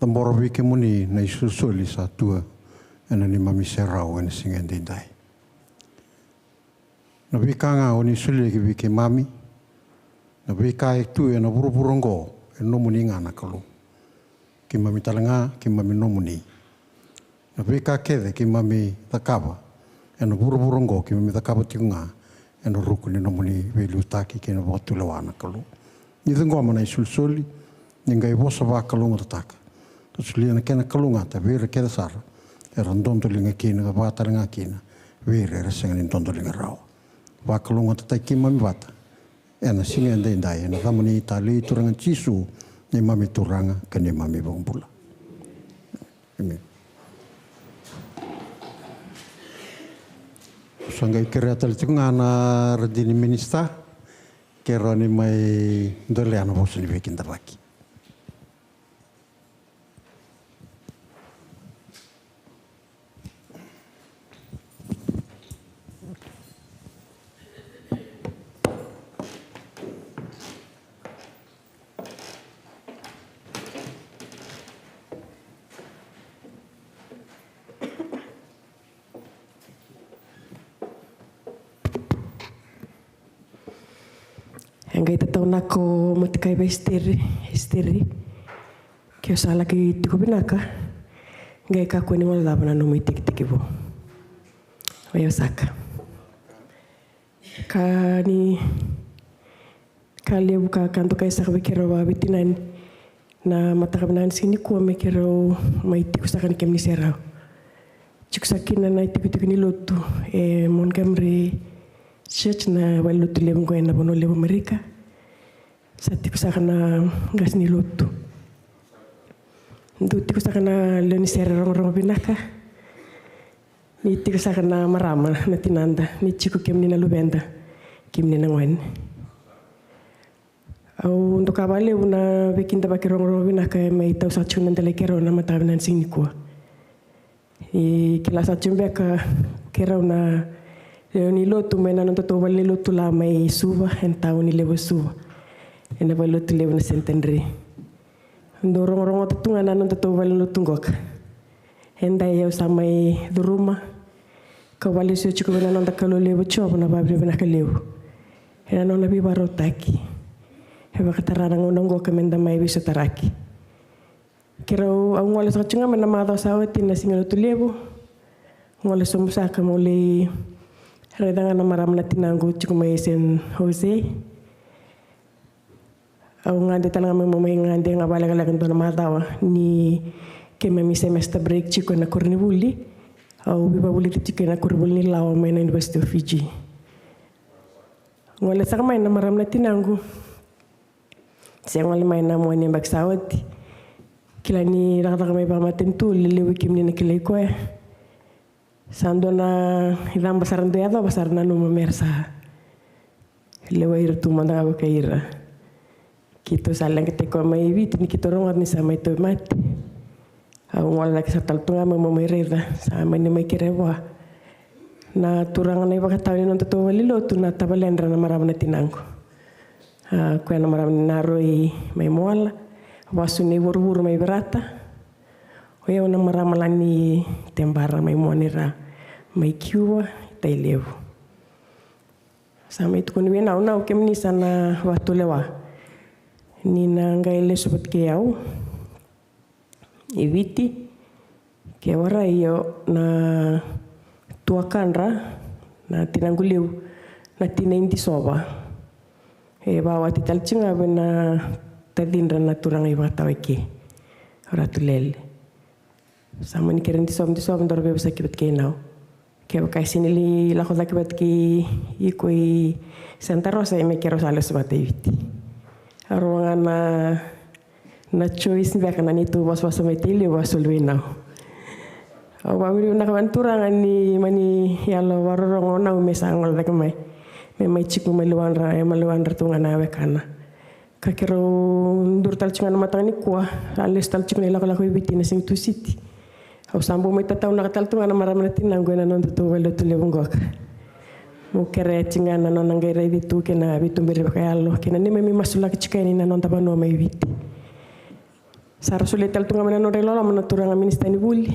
cabora vei kemuni na isolisoli sa tu ena neimami serau ena siga edaidai. Na veika ga o ni solia ki vei keimami, na veika e tu ena vuravura oqo, e nomuni ga na Kalou. Keimami tale ga, keimami nomuni. Na veika kece keimami cakava ena vuravura oqo, keimami cakava tiko ga ena ruku ni nomuni veiliutaki kei na vakatulewa na Kalou. Ni ciqoma na isolisoli, ni qai vosa vakalougatataka ka solia na kena kalougata vei ira kece sara era dodoliga kina, ka vaka tale ga kina vei ira era sega ni dodoliga rawa. Vakalougatataki keimami vata ena siga edaidai, ena yacamuni talei Turaga Jisu, neimami Turaga ka neimami iVakabula. Emeni. Sa qai kerea tale tiko ga na radini minisita, kerea ni mai dolea na vosa ni veikidavaki. E qai tataunaka o Motekai vei Esiteri, Esiteri. Ke o sa laki tiko vinaka, qai kakua ni guilecava na nomu itekitekivu. Oi, o saka. Ka ni ka levu ka ka dokai saka vei keirau vakaveitacini na mataka vinaka ni siga nikua me keirau mai tiko saka ni kemuni serau. Tiko saka kina na itikotiko ni lotu e Montgomery Church, na valenilotu levu qo ena vanua levu Amerika. Sa tiko saka na qase ni lotu. Dou tiko saka na lewe ni sere rogorogo vinaka. Ni tiko saka na marama na tinada, ni tiko kemuni na luveda, kemuni na gone. Au doka vakalevu na veikidavaki rogorogo vinaka e mai tau saka tiko na delai keirau na mataka vinaka ni siga nikua. E kila saka tiko beka keirau na lewe ni lotu mai na nodatou valenilotu la mai Suva, ena tauni levu o Suva, ena valenilotu levu na Centenary. Dou rogorogota tu ga na nodatou valenilotu qoka. Edai au sa mai curuma ka vakalesuya tiko vei na noda Kalou levu Jiova na vakavinavinaka levu ena nona veivakarautaki. E vakatara na gauna qoka meda mai veisotaraki. Keirau, au gole saka tiko ga mai na macawa sa oti na siga Lotulevu. Gole sobu saka meu lai raica ga na marama na tinaqu tiko mai San Jose. Au gade tale ga mai, meu mai gade ga vakalekaleka dua na macawa ni keimami semester break tiko ena koronivuli. Au veivakavulici tiko ena koronivuli ni lawa mai na University of Fiji. Gole saka mai na marama na tinaqu. Se gole mai na mua ni yabaki sa oti. Kila ni cakacaka mai vakamatanitu, lelevu kemuni na kilai koya. Sa dua na icaba sara dau yacova sara, nanuma mera sa lewai ira tu mada ga vakai ira. Keitou sa leqataki koya mai Viti ni keitou rogoca ni sa mai tauvimate. Au gole cake sara tale tu ga mai meu mai raica, sa mani mai kerea vua na turaga na ivakatawa ni nodatou valenilotu, na tavaledra na marama na tinaqu. A, koya na marama ni Naroi mai Moala, Vasu ni Vuravura mai Verata. O yau na marama la ni Tebara mai Monira, mai Kiuva, Tailevu. Sa mai tukuni vei Nau, Nau, kemuni sa na vakatulewa ni na qai lesu vata kei au i Viti. Ke warai, io, na tuakadra na tinaqu levu, na tina i Disova. E vakawati tale tiko ga vei na tacidra na turaga ivakatawa eke, o Ratu Lele. Sa mani kere Disova, Disova, daru veivosaki vata kei Nau. Kevaka e sega ni lako cake vata kei iko i Santa Rosa, e me keirau sa lesu vata i Viti. Au rua ga na, na choice beka na neitou vosavosa mai Tailevu, a soli vei Nau. Au vakavinavinaka vua na Turaga ni mani yalo vakarorogo o Nau me sa gole cake mai, me mai tiko mai luadra, e mai luadra tu ga na wekana. Ka keirau duri tale tiko ga na mataka nikua, a lesu tale tiko na ilakolako i Viti na siga Tusiti. Au sa bau mai tataunaka tale tu ga na marama na tinaqu ena nodatou valenilotu levu qoka. Meu kerea tiko ga na nona qai raici tu kei na veituberi vakayalo kei na neimami masulaki tiko yani na noda vanua mai Viti. Sa ra solia tale tu ga mai na nodra iloloma na turaga minisita ni vuli.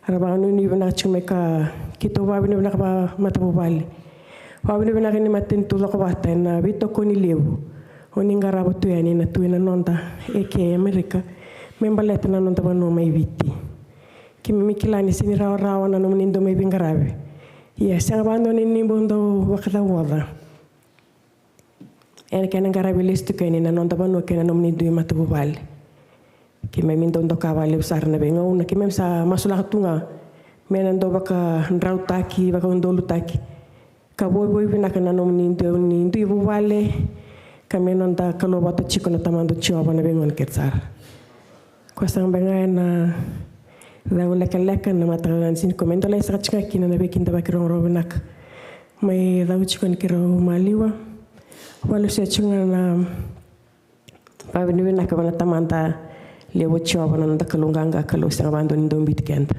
Ra vakanuinui vinaka tiko mai ka keitou vakavinavinaka vakamatavuvale. Vakavinavinaka ni matanitu Cokovata ena veitokoni levu o ni qarava tu yani na tu ena noda eke e Amerika me baleta na noda vanua mai Viti. Keimami kila ni sega ni rawarawa na nomuni dau mai veiqaravi. Ia sega vakadua ni ni bau dau vakacauoca ena kena qaravi lesu tiko yani na noda vanua kei na nomuni dui matavuvale. Keimami dau doka vakalevu sara na veigauna, keimami sa masulaka tu ga me na dau vakadrautaki, vakaudolutaki ka voivoi vinaka na nomuni dau ni dui vuvale, ka me noda Kalou vata tiko na Tamada o Jiova na veigauna kece sara. Ko sega beka ga ena cau lekaleka na mataka ni siga nikua, me dolai saka tiko ga kina na veikidavaki rogorogo vinaka mai cau tiko ni keirau maliwa. Valesu tiko ga na vakavinavinaka vua na Tamada levu o Jiova na noda Kalou qaqa, Kalou sega vakadua ni dau biuti keda.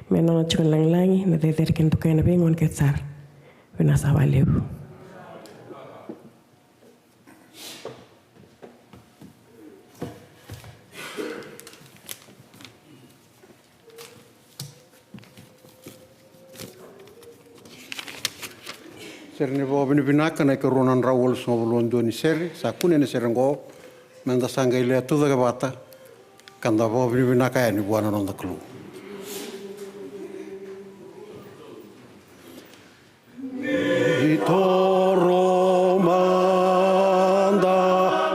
Me nona tiko na lagilagi, na cecere kei na dokai ena veigauna kece sara. Vinaka saka vakalevu. Sere ni vakavinavinaka, na ikarua na drau walusagavulu ka dua ni sere. Sa kune na sere oqo, meda sa qai lewe tu cake vata ka da vakavinavinaka yani vua na noda Kalou. Ni toro mada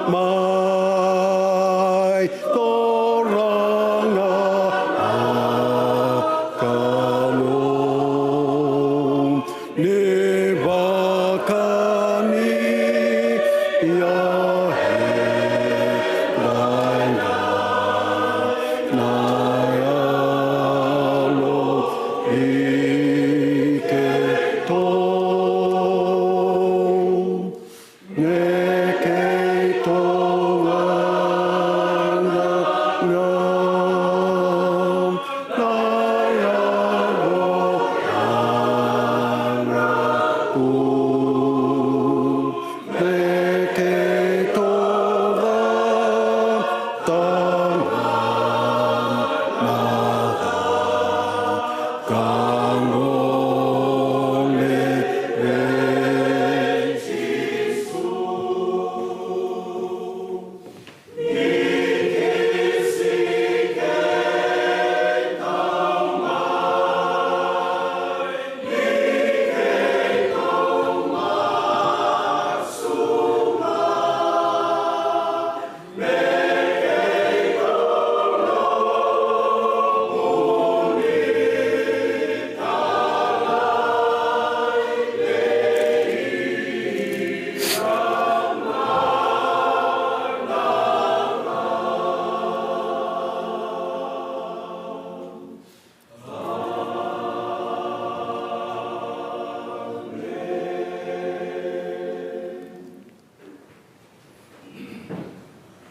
mai toroga, a Kalou, ni vakani ia e daidai na yalo i keitou. Ne keitou vagana na yalo na ku.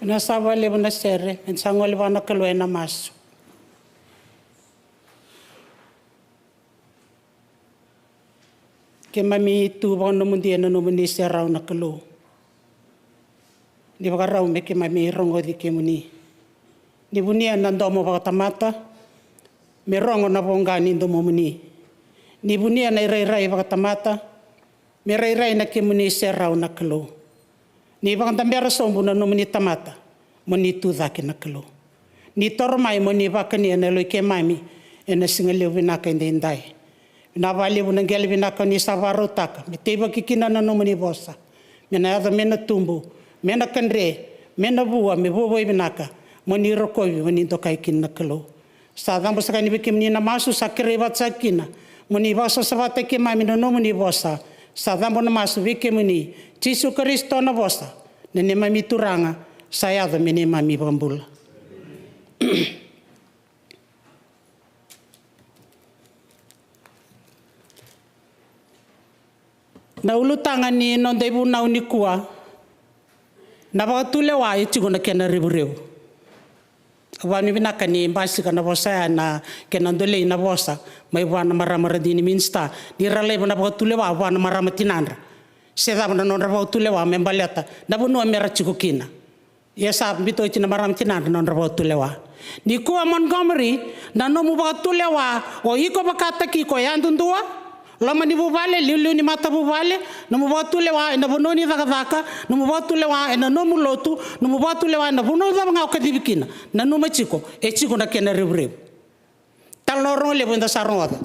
Vinaka saka vakalevu na sere, me da sa gole vua na Kalou ena masu. Keimami tu vakanomodi ena nomuni serau na Kalou. Ni vakarau me keimami rogoci kemuni. Ni vunia na domo vakatamata me rogo na voqa ni domomuni. Ni vunia na irairai vakatamata me rairai na kemuni serau na Kalou. Ni vakadabera sobu na nomuni tamata mo ni tu cake na Kalou. Ni toro mai mo ni vakania na yalo i keimami ena siga levu vinaka edaidai. Vinaka vakalevu na qele vinaka ni sa vakarautaka me teivaki kina na nomuni vosa, me na yaco me na tubu, me na kadre, me na vua, me vuavuai vinaka, mo ni rokovi, mo ni dokai kina na Kalou. Sa cabo saka yani vei kemuni na masu, sa kerei vata saka kina mo ni vakasavasavataki keimami na nomuni vosa. Sa cabo na masu vei kemuni, Jisu Karisito na vosa, na neimami Turaga, sa yaco me neimami iVakabula. Na ulutaga ni noda ivunau nikua, na vakatulewa e tiko na kena revurevu. Au vakavinavinaka ni basika na vosa ya na kena dolei na vosa mai vua na marama radini minisita, ni ra laiva na vakatulewa vua na marama tinadra. Se cava na nodra vakatulewa me baleta na vanua me ra tiko kina. Ia sa biuta oti na marama tinadra na nodra vakatulewa. Nikua Montgomery, na nomu vakatulewa o iko vakataki iko yadudua, loma ni vuvale, liuliu ni matavuvale, nomu vakatulewa ena vanua ni cakacaka, nomu vakatulewa ena nomu lotu, nomu vakatulewa ena vanua cava ga o kacivi kina. Nanuma tiko, e tiko na kena revurevu. Talanoa rogo levu eda sa rogoca.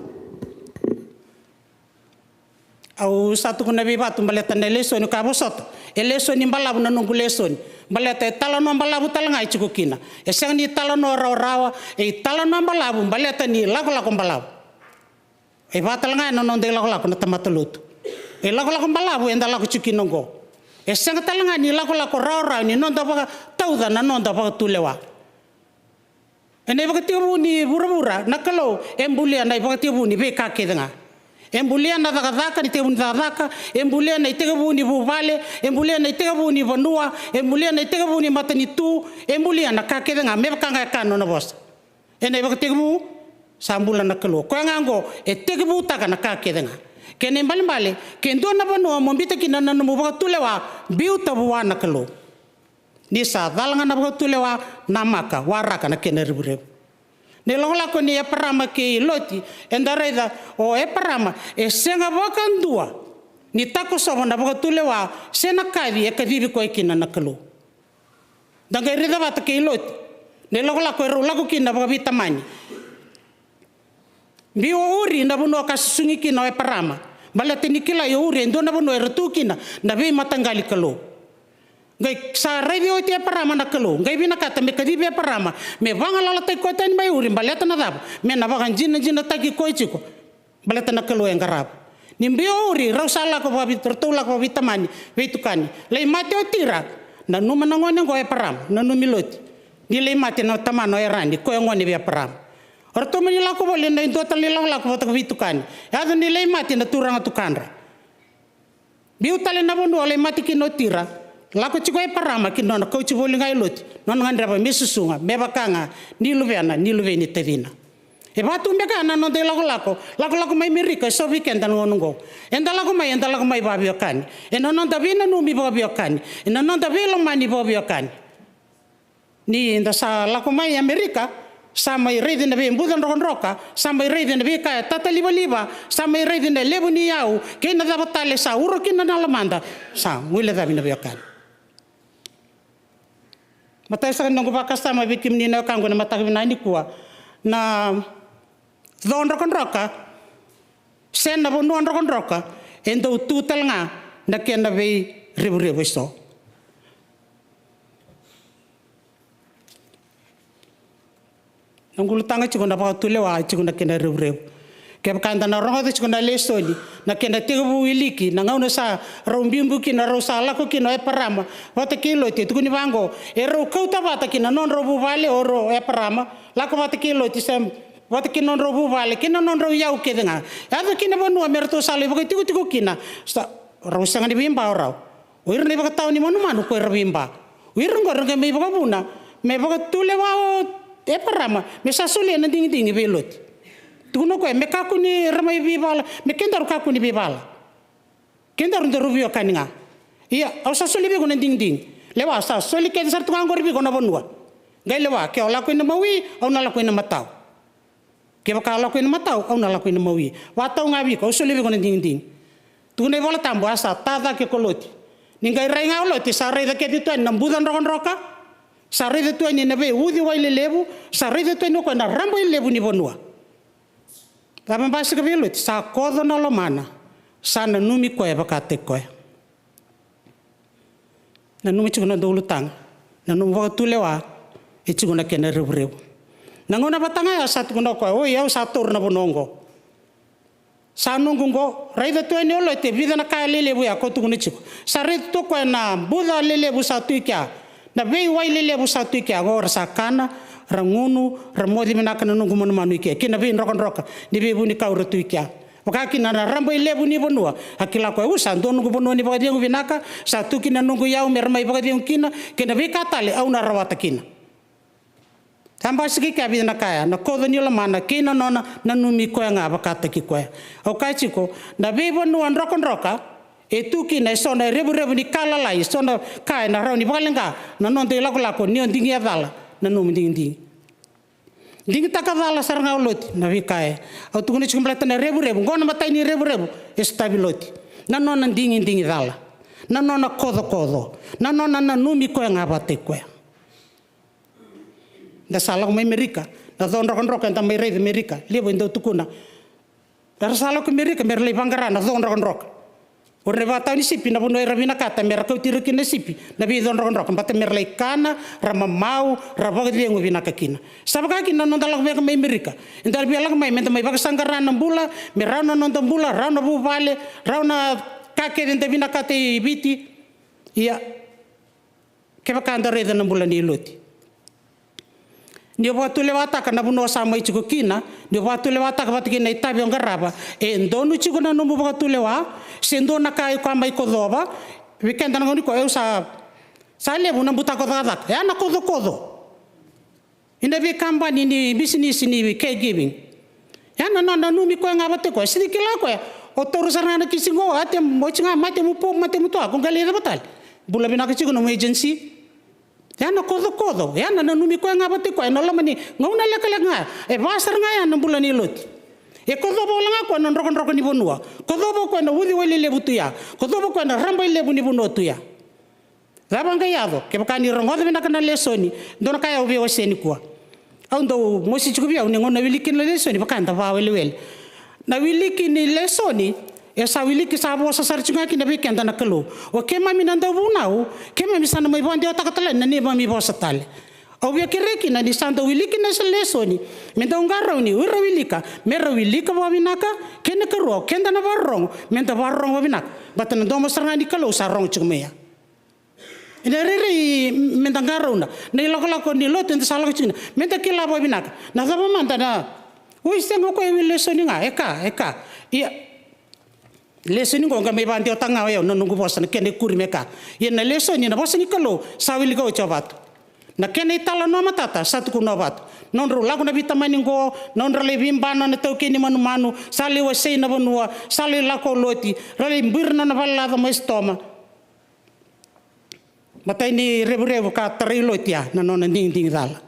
Au sa tukuna vei Vatu baleta na lesoni ka vosota. E lesoni balavu na noqu lesoni. Baleta e talanoa balavu tale ga e tiko kina. E sega ni talanoa rawarawa, e talanoa balavu baleta ni lakolako balavu. E vaka tale ga ena noda ilakolako na tamata lotu. E lakolako balavu eda lako tiko kina oqo. E sega tale ga ni lakolako rawarawa ni noda vakatauca na noda vakatulewa. Ena ivakatekivu ni vuravura, na Kalou e bulia na ivakatekivu ni veika kece ga. E bulia na cakacaka, na itekivu ni cakacaka, e bulia na itekivu ni vuvale, e bulia na itekivu ni vanua, e bulia na itekivu ni matanitu, e bulia na ka kece ga, me vaka ga e kaya na nona vosa. Ena ivakatekivu, sa bula na Kalou. Koya ga oqo, e tekivutaka na ka kece ga. Kena ibalebale, ke dua na vanua mo biuta kina na nomu vakatulewa, biuta vua na Kalou. Ni sa cala ga na vakatulewa, namaka, waraka na kena revurevu. Na ilakolako nei Eparama kei Loti, eda raica o Eparama e sega vakadua ni takosova na vakatulewa se na kaci e kacivi koya kina na Kalou. Da qai raica vata kei Loti na ilakolako e rau lako kina vakaveitamani. Biu o Uri na vanua ka susugi kina o Eparama. Baleta ni kilai o Uri e dua na vanua era tu kina na veimataqali kalou. Qai sa raici oti Eparama na Kalou, qai vinakata me kacivi Eparama, me vagalalataki koya tani mai Uri, baleta na cava? Me na vakajinajinataki koya tiko. Baleta na Kalou e qarava. Ni biu o Uri, rau sa lako vakavi-, ratou lako vakaveitamani, veitukani. Lai mate o Tira, nanuma na gone oqo o Eparama, nanumi Loti. Ni lai mate na tamana o Erani, koya gone vei Eparama. O ratou mani lako voli ena dua tale na ilakolako vata kei veitukani. Yaco ni lai mate na turaga tukadra. Biu tale na vanua lai mate kina o Tira. Lako tiko o Eparama ki na nona kauti voli ga i Loti. Nona gadreva me susuga, me vaka ga ni luvena, ni luvei ni tacina. E vaka tu beka na noda ilakolako, lakolako mai Merika, e so vei keda na gauna oqo. Eda lako mai, eda lako mai vakaveiwekani. Ena noda veinanumi vakaveiwekani. Ena noda veilomani vakaveiwekani. Ni da sa lako mai Amerika, sa mai raici na veibuca drokadroka, sa mai raici na veika e tatalivaliva, sa mai raici na levu ni yau, kei na cava tale sa uro kina na lomada, sa guilecavi na veiwekani. Matai saka ni noqu vakasama vei kemuni na wekaqu ena mataka vinaka nikua, na co drokadroka se na vanua drokadroka, e dau tu tale ga na kena veirevurevu eso. Na ulutaga tiko na vakatulewa, tiko na kena revurevu. Kevaka eda na rogoca tiko na lesoni, na kena tekivu wiliki, na gauna sa rau biubiu kina, rau sa lako kina o Eparama vata kei Loti, e tukuni vaqo, e rau kauta vata kina nodrau vuvale o rau o Eparama, lako vata kei Loti, se vata kei nodrau vuvale, kei na nodrau yau kece ga. Yaco kina vanua me ratou sa lai vakatikotiko kina, sa rau sega ni veiba o rau. O ira na ivakatawa ni manumanu ko ira veiba. O ira oqo era qai mai vakavuna me vakatulewa o Eparama me sa solia na digidigi vei Loti. Tukuna o koya me kakua ni ra mai veivala, me kedaru kakua ni veivala. Kedaru daru veiwekani ga. Ia, au sa solia vei iko na digidigi. Lewa, sa soli kece sara tu ga oqori vei iko na vanua. Qai lewa, ke o lako ina mawi, au na lako ina matau. Kevaka o lako ina matau, au na lako ina mawi. Vakatau ga vei iko, au solia vei iko na digidigi. Tukuna iVola Tabu, a sa ta cake ko Loti. Ni qai rai ga o Loti, sa raica kece tu yani na buca drokadroka. Sa raica tu yani na veiuciwai lelevu. Sa raica tu yani o koya na rabailevu ni vanua. Cava e basika vei Loti? Sa koco na lomana. Sa nanumi koya vakataki koya. Nanuma tiko na noda ulutaga, na nomu vakatulewa, e tiko na kena revurevu. Na gauna vata ga ya sa tukuna o koya, oi, au sa taura na vanua oqo. Sa noqu oqo, raica tu yani o Loti e vica na ka lelevu ya ko tukuna tiko. Sa raica tu o koya na buca lelevu sa tu i kea, na veiwai lelevu sa tu i kea, oqo ra sa kana, ra gunu, ra moce vinaka na noqu manumanu i kea, kei na veidrokadroka ni veivunikau ra tu i kea. Vaka kina na rabailevu ni vanua, a kila koya, u sa dua noqu vanua ni vakacegu vinaka, sa tu kina noqu iyau me ra mai vakacegu kina, kei na veika tale au na rawata kina. Sa basika i kea e vica na ka ya, na koco ni lomana kei na nona nanumi koya ga vakataki koya. Au kaya tiko, na veivanua drokadroka, E tu kina e so na revurevu ni ka lalai, e so na ka e na rawa ni vakaleqa na noda ilakolako ni o digi e cala na nomu digidigi. Digitaka cala sara ga o Loti na veika e, au tukuna tiko baleta na revurevu, qo na matai ni revurevu e sotavi Loti. Na nona digidigi cala, na nona kocokoco, na nona nanumi koya ga vata i koya. Da sa lako mai Merika, na co drokadroka eda mai raica Merika, levu e dau tukuna. Era sa lako i Merika me ra lai vaqara na co drokadroka. O ira na ivakatawa ni sipi, na vanua era vinakata me ra kauti ira kina na sipi, na veico drokadroka, baleta me ra lai kana, ra mamau, ra vakacegu vinaka kina. Sa vaka kina na noda lako beka mai Merika. Eda via lako mai me da mai vakasaqara na bula, me rawa na noda bula, rawa na vuvale, rawa na ka kece eda vinakata i Viti. Ia, kevaka da raica na bula nei Loti, ni o vakatulewataka na vanua o sa mai tiko kina, ni o vakatulewataka vata kei na itavi o qarava, e donu tiko na nomu vakatulewa, se dua na ka iko a mai kocova. Vei keda na gauna nikua, au sa, sa levu na butako cakacaka, e a na kocokoco. Ina veikabani ni bisinisi ni caregiving, e a na nona nanumi koya ga vata i koya. Sega ni kila o koya, o taura sara ga na kisi qo, a te, oti ga, mate mu po, mate mu toa, ko qai lai cava tale? Bula vinaka tiko nomu agency. E a na kocokoco, e a na nanumi koya ga vata i koya ena loma ni gauna lekaleka ga. E va sara ga ya na bula nei Loti. E kocova wale ga o koya na drokadroka ni vanua, kocova o koya na uciwai lelevu tu ya, kocova o koya na raba levu ni vanua tu ya. Cava qai yaco? Kevaka ni rogoca vinaka na lesoni, dua na ka au via wasea nikua. Au dau mosi tiko vei au ni gauna wiliki na lesoni, vaka eda vawelewele. Na wiliki ni lesoni, e sa wiliki, sa vosa sara tiko ga kina vei keda na Kalou. O keimami na dauvunau, keimami sa na mai vakadewataka tale na neimami vosa tale. Au via kerea kina ni sa dau wiliki na lesoni, me dau qarauni o ira wilika, me ra wilika vakavinaka. Kena ikarua, o keda na vakarorogo, me da vakarorogo vakavinaka, baleta na domo sara ga ni Kalou sa rogo tiko mai ya. Ena rairai me da qarauna na ilakolako ni Loti eda sa lako tiko kina, me da kila vakavinaka na cava mada na, oi, sega, o koya e wili lesoni ga, e ka, e ka. Ia, lesoni qo qai mai vakadewataka ga o yau na noqu vosa, na kena ikuri me ka. Ia na lesoni, na vosa ni Kalou sa wilika oti o vatu. Na kena italanoa matata sa tukuna o vatu. Nodrau lako na veitamani qo, nodra lai veibana na taukei ni manumanu, sa lai wasei na vanua, sa lai lako o Loti, ra lai buri na nona valelaca mai Sotoma. Matai ni revurevu ka tarai Loti ya na nona digidigi cala.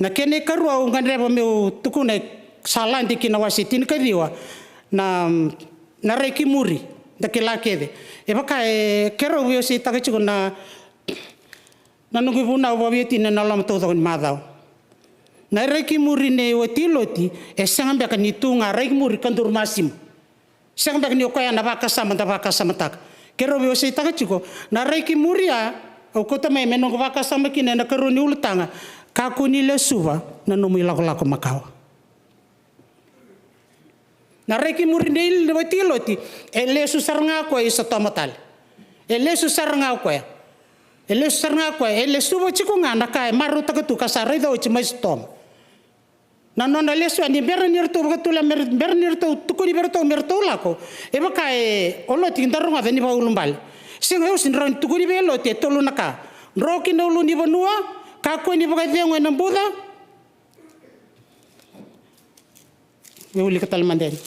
Na kena ikarua au gadreva meu tukuna, e sa lade ki na wase tinikaciwa, na, na rai ki muri, da kila kece. E vaka e keirau veiwaseitaka tiko na, na noqu ivunau vakaveiwatini ena loma taucoko ni macawa. Na rai ki muri nei wati Loti, e sega beka ni tu ga rai ki muri ka duru masimu. Sega beka ni o koya na vakasama da vakasamataka. Keirau veiwaseitaka tiko na rai ki muri ya, au kauta mai me noqu vakasama kina ena ikarua ni ulutaga. Kakua ni lesuva na nomu ilakolako makawa. Na rai ki muri nei wati Loti, e lesu sara ga o koya i Sotoma tale. E lesu sara ga o koya. E lesu sara ga o koya. E lesuva tiko ga na ka e marautaka tu ka sa raica oti mai Sotoma. Na nona lesu ya, ni bera ni ratou vakatulewataka, bera ni ratou tukuni vei ratou me ratou lako, e vaka e o Loti, da rogoca ni vakaulubale. Sega, e usi ni rawa ni tukuni vei Loti e tolu na ka. Dro ki na ulunivanua, kakua ni vakacegu ena buca. E wilika tale mada yani.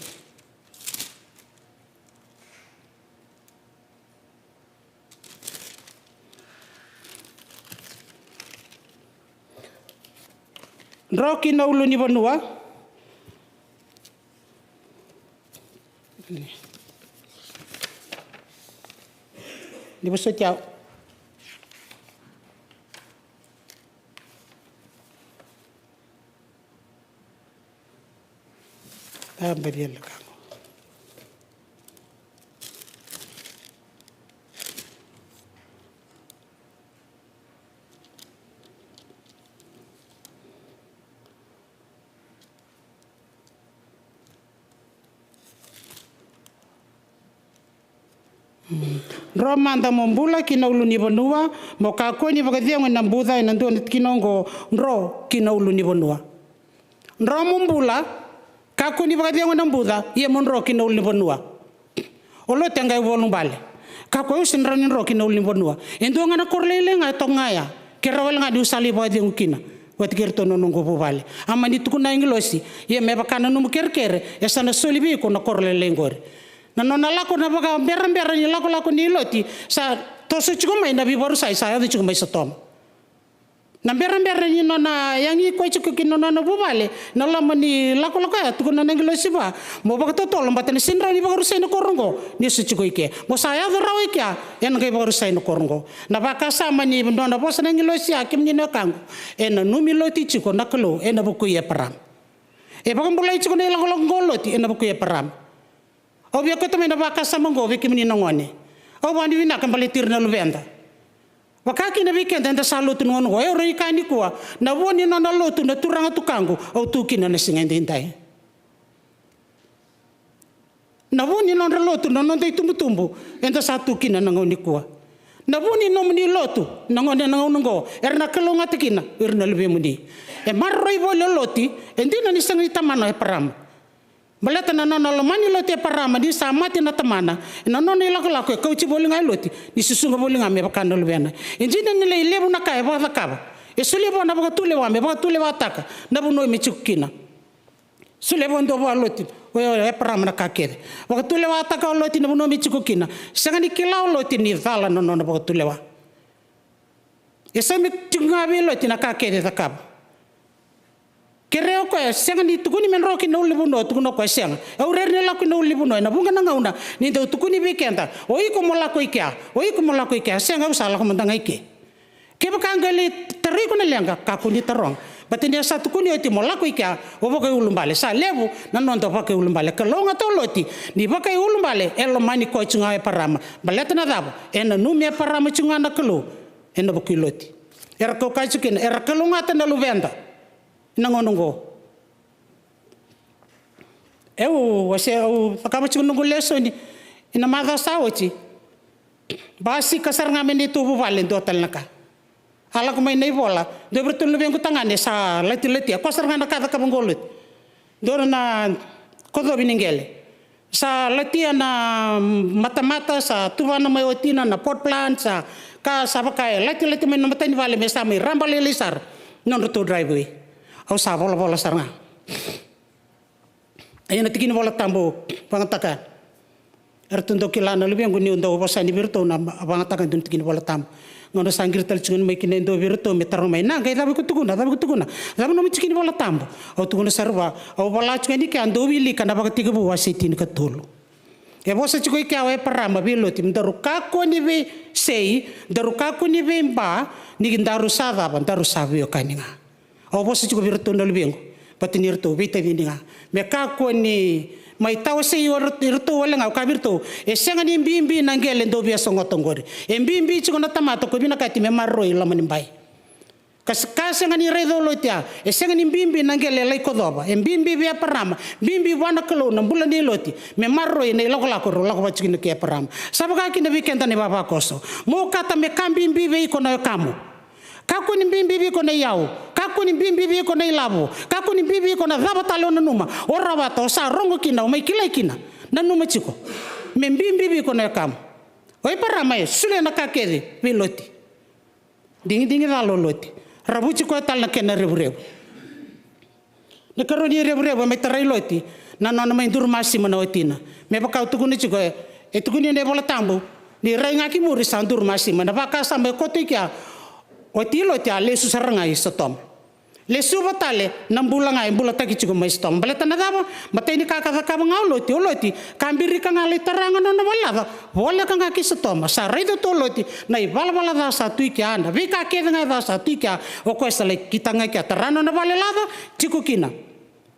Dro ki na ulunivanua. Ni vosoti au. A, bariela ka qo. Dro mada mo bula ki na ulunivanua, mo kakua ni vakacegu ena buca, ena dua na tikina oqo, dro ki na ulunivanua. Dro mo bula, kakua ni vakacegu ena buca, ia mo dro ki na ulunivanua. O Loti e qai vakaulubale. Kakua, e usi ni rawa ni dro ki na ulunivanua. E dua ga na koro lailai ga e toka ga ya. Ke rawa wale ga niu sa lai vakacegu kina vata kei iratou na noqu vuvale. A mani tukuna na agilosi, ia me vaka na nomu kerekere, e sa na soli vei iko na koro lailai qori. Na nona lako, na vakaberabera ni lakolako nei Loti sa toso tiko mai na veivakarusai sa yaco tiko mai Sotoma. Na berabera ni nona yagi koya tiko kina nona vuvale na loma ni lakolako ya, tukuna na agilosi vua, mo vakatotolo baleta ni sega ni rawa ni vakarusai na koro oqo ni so tiko i ke. Mo sa yaco rawa i kea, ena qai vakarusai na koro oqo. Na vakasama ni nona vosa na agilosi ya, kemuni na wekaqu, e nanumi Loti tiko na Kalou ena vuku i Eparama. E vakabulai tiko na ilakolako oqo o Loti ena vuku i Eparama. Au via kauta mai na vakasama oqo vei kemuni na gone. Au vakavinavinaka baleti ira na luveda. Vaka kina vei keda eda sa lotu na gauna oqo, e au rawa ni kaya nikua, na vua ni nona lotu na turaga tukaqu, au tu kina na siga edaidai. Na vua ni nodra lotu na noda itubutubu, eda sa tu kina na gauna nikua. Na vua ni nomuni lotu na gone na gauna oqo, era na kalougata kina o ira na luvemuni. E maroroi voli o Loti, e dina ni sega ni tamana o Eparama. Baleta na nona lomani Loti o Eparama ni sa mate na tamana, ena nona ilakolako e kauti voli ga o Loti ni susuga voli ga me vaka na luvena. E dina ni lai levu na ka e vakacakava, e solia vua na vakatulewa me vakatulewataka na vanua me tiko kina. Solia vua, dua vua o Loti, o Eparama, na ka kece. Vakatulewataka o Loti na vanua me tiko kina. Sega ni kila o Loti ni cala na nona vakatulewa. E saumi tiko ga vei Loti na ka kece e cakava. Kerea o koya, sega ni tukuni me dro ki na ulunivanua, tukuna o koya sega. E au rere ni lako ki na ulunivanua, ena vuqa na gauna ni dau tukuni vei keda, o iko mo lako i kea, o iko mo lako i kea. Sega, au sa lako mada ga i ke. Kevaka qai lai tarai iko na leqa, kakua ni taroga. Baleta ni a sa tukuni oti mo lako i kea, o vakaiulubale. Sa levu na noda vakaiulubale. Kalougata o Loti ni vakaiulubale, e lomani koya tiko ga o Eparama. Baleta na cava? E nanumi Eparama tiko ga na Kalou ena vuku i Loti. Era kau kaya tiko kina, era kalougata na luveda ena gauna oqo. Au, au se, au cakava tiko noqu lesoni ena macawa sa oti. Basika sara ga mai neitou vuvale e dua tale na ka. A lako mai na ivola, dua vei iratou na luvequ tagane sa latilatia, koya sara ga na ka cakava oqo o Loti. Dua na kocovi ni qele. Sa latia na matamata, sa tuvana mai o watina na pot plant, sa ka sa vaka e latilati mai na mata ni vale me sa mai raba lailai sara na nodratou driveway. Au sa volavola sara ga. Ia na tiki ni Vola Tabu vakayagataka, eratou dau kila na luvequ niu dau vosa yani vei iratou na vakayagataka e dua na tiki ni Vola Tabu. Gauna sa qiri tale tiko mai kina e dua vei iratou me taroga mai, na qai cava iko tukuna, cava iko tukuna, cava nomu tiki ni Vola Tabu? Au tukuna sara vua, au vola tiko yani kea, dou wilika na Vakatekivu wase tinikatolu. E vosa tiko i kea o Eparama vei Loti, me daru kakua ni veisei, daru kakua ni veiba, ni daru sa cava, daru sa veiwekani ga. Au vosa tiko vei iratou na luvequ, baleta ni ratou veitacini ga. Me kakua ni mai tawasei iratou wale ga, au kaya vei iratou, e sega ni bibi na qele dou via sogota oqori. E bibi tiko na tamata ko vinakati me maroroi loma ni bai. Ka, ka sega ni raica o Loti ya, e sega ni bibi na qele e lai kocova. E bibi vei Eparama, bibi vua na Kalou na bula nei Loti, me maroroi na ilakolako rau lako vata tiko kina kei Eparama. Sa vaka kina vei keda na ivavakoso. Mo kata me ka bibi vei iko na wekamu. Kakua ni bibi vei iko na iyau. Kakua ni bibi vei iko na ilavo. Kakua ni bibi vei iko na cava tale o nanuma. O rawata, o sa rogo kina, o mai kilai kina. Nanuma tiko. Me bibi vei iko na wekamu. O Eparama e solia na ka kece vei Loti. Digidigi cala o Loti. Ravuti koya tale na kena revurevu. Na ikarua ni revurevu e mai tarai Loti na nona mai duru masima na watina. Me vaka au tukuna tiko, e tukuni na iVola Tabu ni rai ga ki muri sa duru masima. Na vakasama e koto i kea, o wati Loti a lesu sara ga i Sotoma. Lesuva tale na bula ga e bulataki tiko mai Sotoma. Baleta na cava? Matai ni ka ka cakava ga o Loti, o Loti ka birika ga lai tara ga na nona vale laca, voleka ga ki Sotoma. Sa raica tu o Loti na ivalavala ca sa tu i kea, na veika kece ga e ca sa tu i kea. O koya sa lai kitaka ga i kea, tara na nona vale laca, tiko kina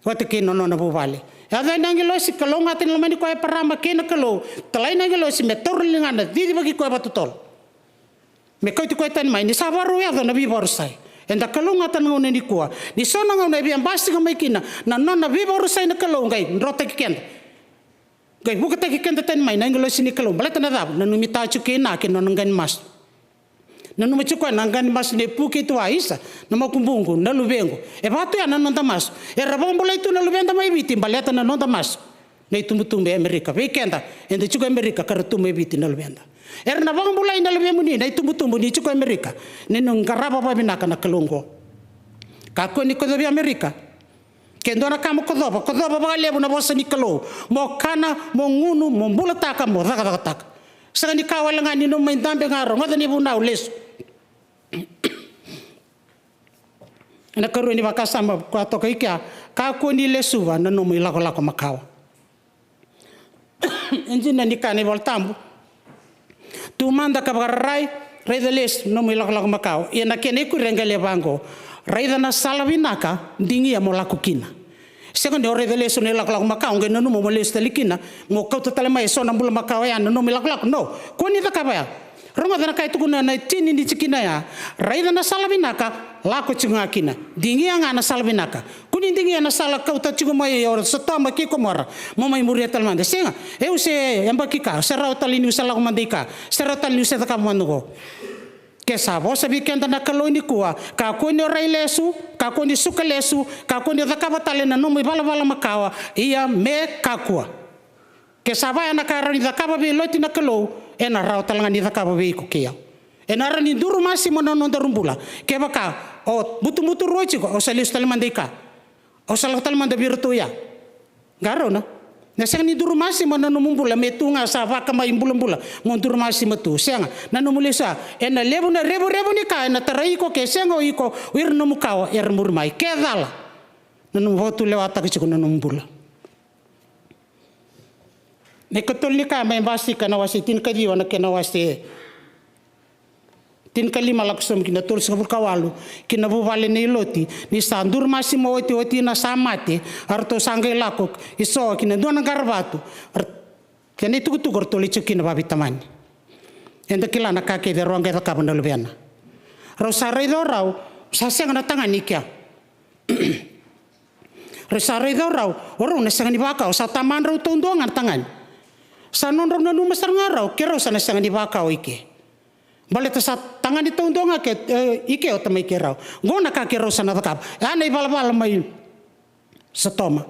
vata kei na nona vuvale. Yaco yani na agilosi, kalougata ni lomani koya o Eparama kei na Kalou. Talai na agilosi me taura na ligana, cicivaki koya vakatotolo. Me kauti koya tani mai, ni sa vakarau yaco na veivakarusai. Eda kalougata na gauna nikua. Ni so na gauna e via basika mai kina na nona veivakarusai na Kalou, qai drotaki keda, qai vukataki keda tani mai na agilosi ni Kalou. Baleta na cava? Nanumi tiko kina kei na nona qai ni masu. Nanuma tiko koya na qai ni masu nei Pukei Tuwa, isa, na makubuqu, na luvequ. E vaka tu ya na noda masu. Era vakabulai tu na luveda mai Viti baleta na noda masu. Na itubutubu e Amerika. Vei keda eda tiko e Amerika ka ra tu mai Viti na luveda, era na vakabulai na luvemuni na itubutubu ni tiko e Amerika, ni na qarava vakavinaka na Kalou oqo. Kakua ni kocovi Amerika. E dua na ka mo kocova, kocova vakalevu na vosa ni Kalou. Mo kana, mo gunu, mo bulataka, mo cakacakataka. Sega ni ka wale ga ni nomu mai dabe ga, rogoca ni vunau, lesu. Ena karua ni vakasama koya toka i kea, kakua ni lesuva na nomu ilakolako makawa. E dina ni kaya na iVolatabu, tu mada ka vakararai, raica lesu na nomu ilakolako makawa. Ia na kena ikuri e qai vaqo, raica na sala vinaka, digia mo lako kina. Sega ni o raica lesu na ilakolako makawa, qai nanuma mo lesu tale kina, mo kauta tale mai eso na bula makawa ya na nomu ilakolako. No, kua ni cakava ya. Rogoca na ka e tukuna na tini ni tikina ya. Raica na sala vinaka, lako tiko ga kina. Digia ga na sala vinaka. Kua ni digia na sala kauta tiko mai o Sotoma kei Komora. Mo mai muria tale mada. Sega, e au se yabaki ka, se rawa tale niu se lako mada i ka, se rawa tale niu se cakava mada oqo. Ke sa vosa vei keda na Kalou nikua, kakua ni o rai lesu, kakua ni suka lesu, kakua ni o cakava tale na nomu ivalavala makawa, ia me kakua. Ke sa vaya na ka e rawa ni cakava vei Loti na Kalou, ena rawa tale ga ni cakava vei iko kei au. Ena rawa ni duru masima na nodaru bula. Kevaka o butubuturu oti iko, o sa lesu tale mada i ka. O sa lako tale mada vei iratou ya. Qarauna. Na sega ni duru masima na nomu bula me tu ga sa vakamai bulabula mo duru masima tu. Sega, na nomu lesu ya. Ena levu na revurevu ni ka ena tarai iko ke sega o iko, o ira na nomu kawa era muri mai. Ke cala na nomu vakatulewataka tiko na nomu bula. Na ikatolu ni ka me basika na wase tinikaciwa na kena wase tinikalima lako sobu ki na tolusagavulu ka walu, ki na vuvale nei Loti, ni sa duru masima oti, oti na sa mate, a ratou sa qai lako i so ki na dua na qaravatu. Ra-, kena itukutuku ratou lai tiko kina vaveitamani. Eda kila na ka kece rau a qai cakava na luvena. Rau sa raica o rau, sa sega na tagane i kea. Rau sa raica o rau, o rau na sega ni vakawa, sa tamadrau taudua ga na tagane. Sa nodrau nanuma sara ga rau, ke rau sa na sega ni vakawa i ke. Baleta sa tagane taudua ga ke, e, i ke o tamai keirau. Qo na ka keirau sa na cakava. Ya na ivalavala mai Sotoma.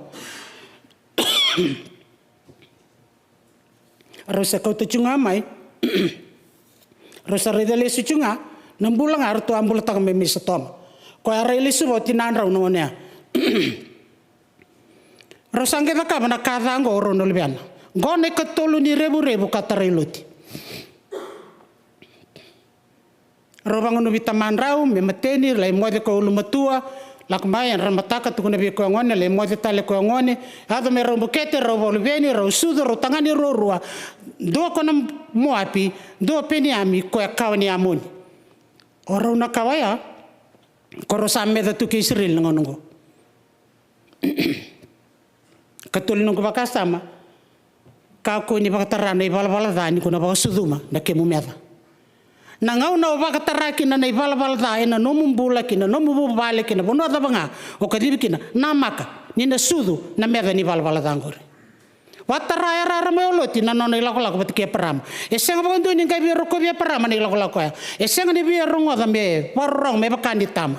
Rau sa kauta tiko ga mai. Rau sa raica lesu tiko ga na bula ga ratou a bulataka mai, mai Sotoma. Koya a rai lesu vua o tinadrau na gone ya. Rau sa qai cakava na ka ca oqo o rau na luvena. Qo na ikatolu ni revurevu ka tarai Loti. Rau vagunuvi tamadrau me mateni, lai moce koya ulumatua, lako mai, era mataka, tukuna vei koya gone, lai moce tale koya gone, yaco me rau bukete, rau vakaluveni, rau sucu, rau tagane ruarua, dua ko na Moapi, dua Peniami, koya kawa ni Amoni. O rau na kawa ya, ko rau sa meca tu kei Isireli na gauna oqo. Katolu noqu vakasama, kakua ni vakatara na ivalavala ca ni ko na vakasucuma na kemu meca. Na gauna o vakatara kina na ivalavala ca ena nomu bula, kei na nomu vuvale, kei na vanua cava ga o kacivi kina, namaka ni na sucu na meca ni valavala ca oqori. Vakatara yarayara mai o Loti na nona ilakolako vata kei Eparama. E sega vakadua ni qai via rokovi Eparama na ilakolako ya. E sega ni via rogoca me vakarorogo me vaka ni tama.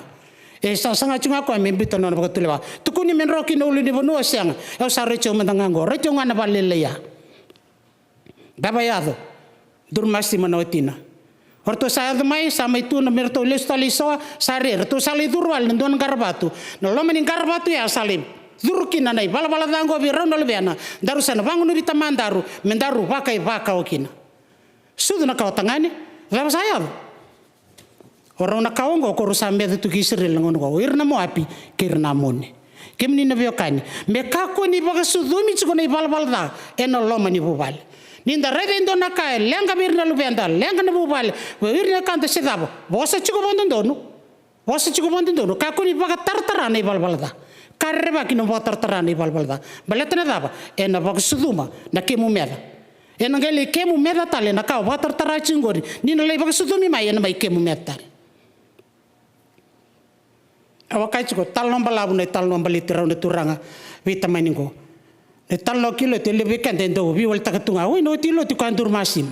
E sa saga tiko ga koya me biuta na nona vakatulewa. Tukuni me dro ki na ulunivanua, sega. Au sa raici au mada ga oqo. Raici au ga na vale lailai ya. Cava e yaco? Duru masima na watina. O ratou sa yaco mai, sa mai tu na me ratou lesu tale i Soa, sa re, ratou sa lai curu wale na dua na qaravatu. Na loma ni qaravatu ya sa lai curu kina na ivalavala ca oqo vei rau na luvena. Daru sa na vagunuvi tamadaru me daru vakaivakawa kina. Sucu na kawa tagane, cava sa yaco? O rau na kawa oqo ko rau sa meca tu kei Isireli na gauna oqo, o ira na Moapi kei ira na Amoni. Kemuni na veiwekani, me kakua ni vakasucumi tiko na ivalavala ca ena loma ni vuvale. Ni da raica e dua na ka e leqa vei ira na luveda, leqa na vuvale, vei ira na ka da se cava, vosa tiko vakadodonu. Vosa tiko vakadodonu, kakua ni vakataratara na ivalavala ca. Ka rerevaki na vakataratara na ivalavala ca. Baleta na cava? Ena vakasucuma na kemu meca. Ena qai lai kemu meca tale na ka o vakataratara tiko qori. Ni na lai vakasucumi mai, ena mai kemu meca tale. Au a kaya tiko, talanoa balavu na italanoa baleti rau na turaga veitamani qo. Na italanoa kei Loti, e levu vei keda e dau veiwaletaka tu ga. Oi, na oti i Loti koya duru masima.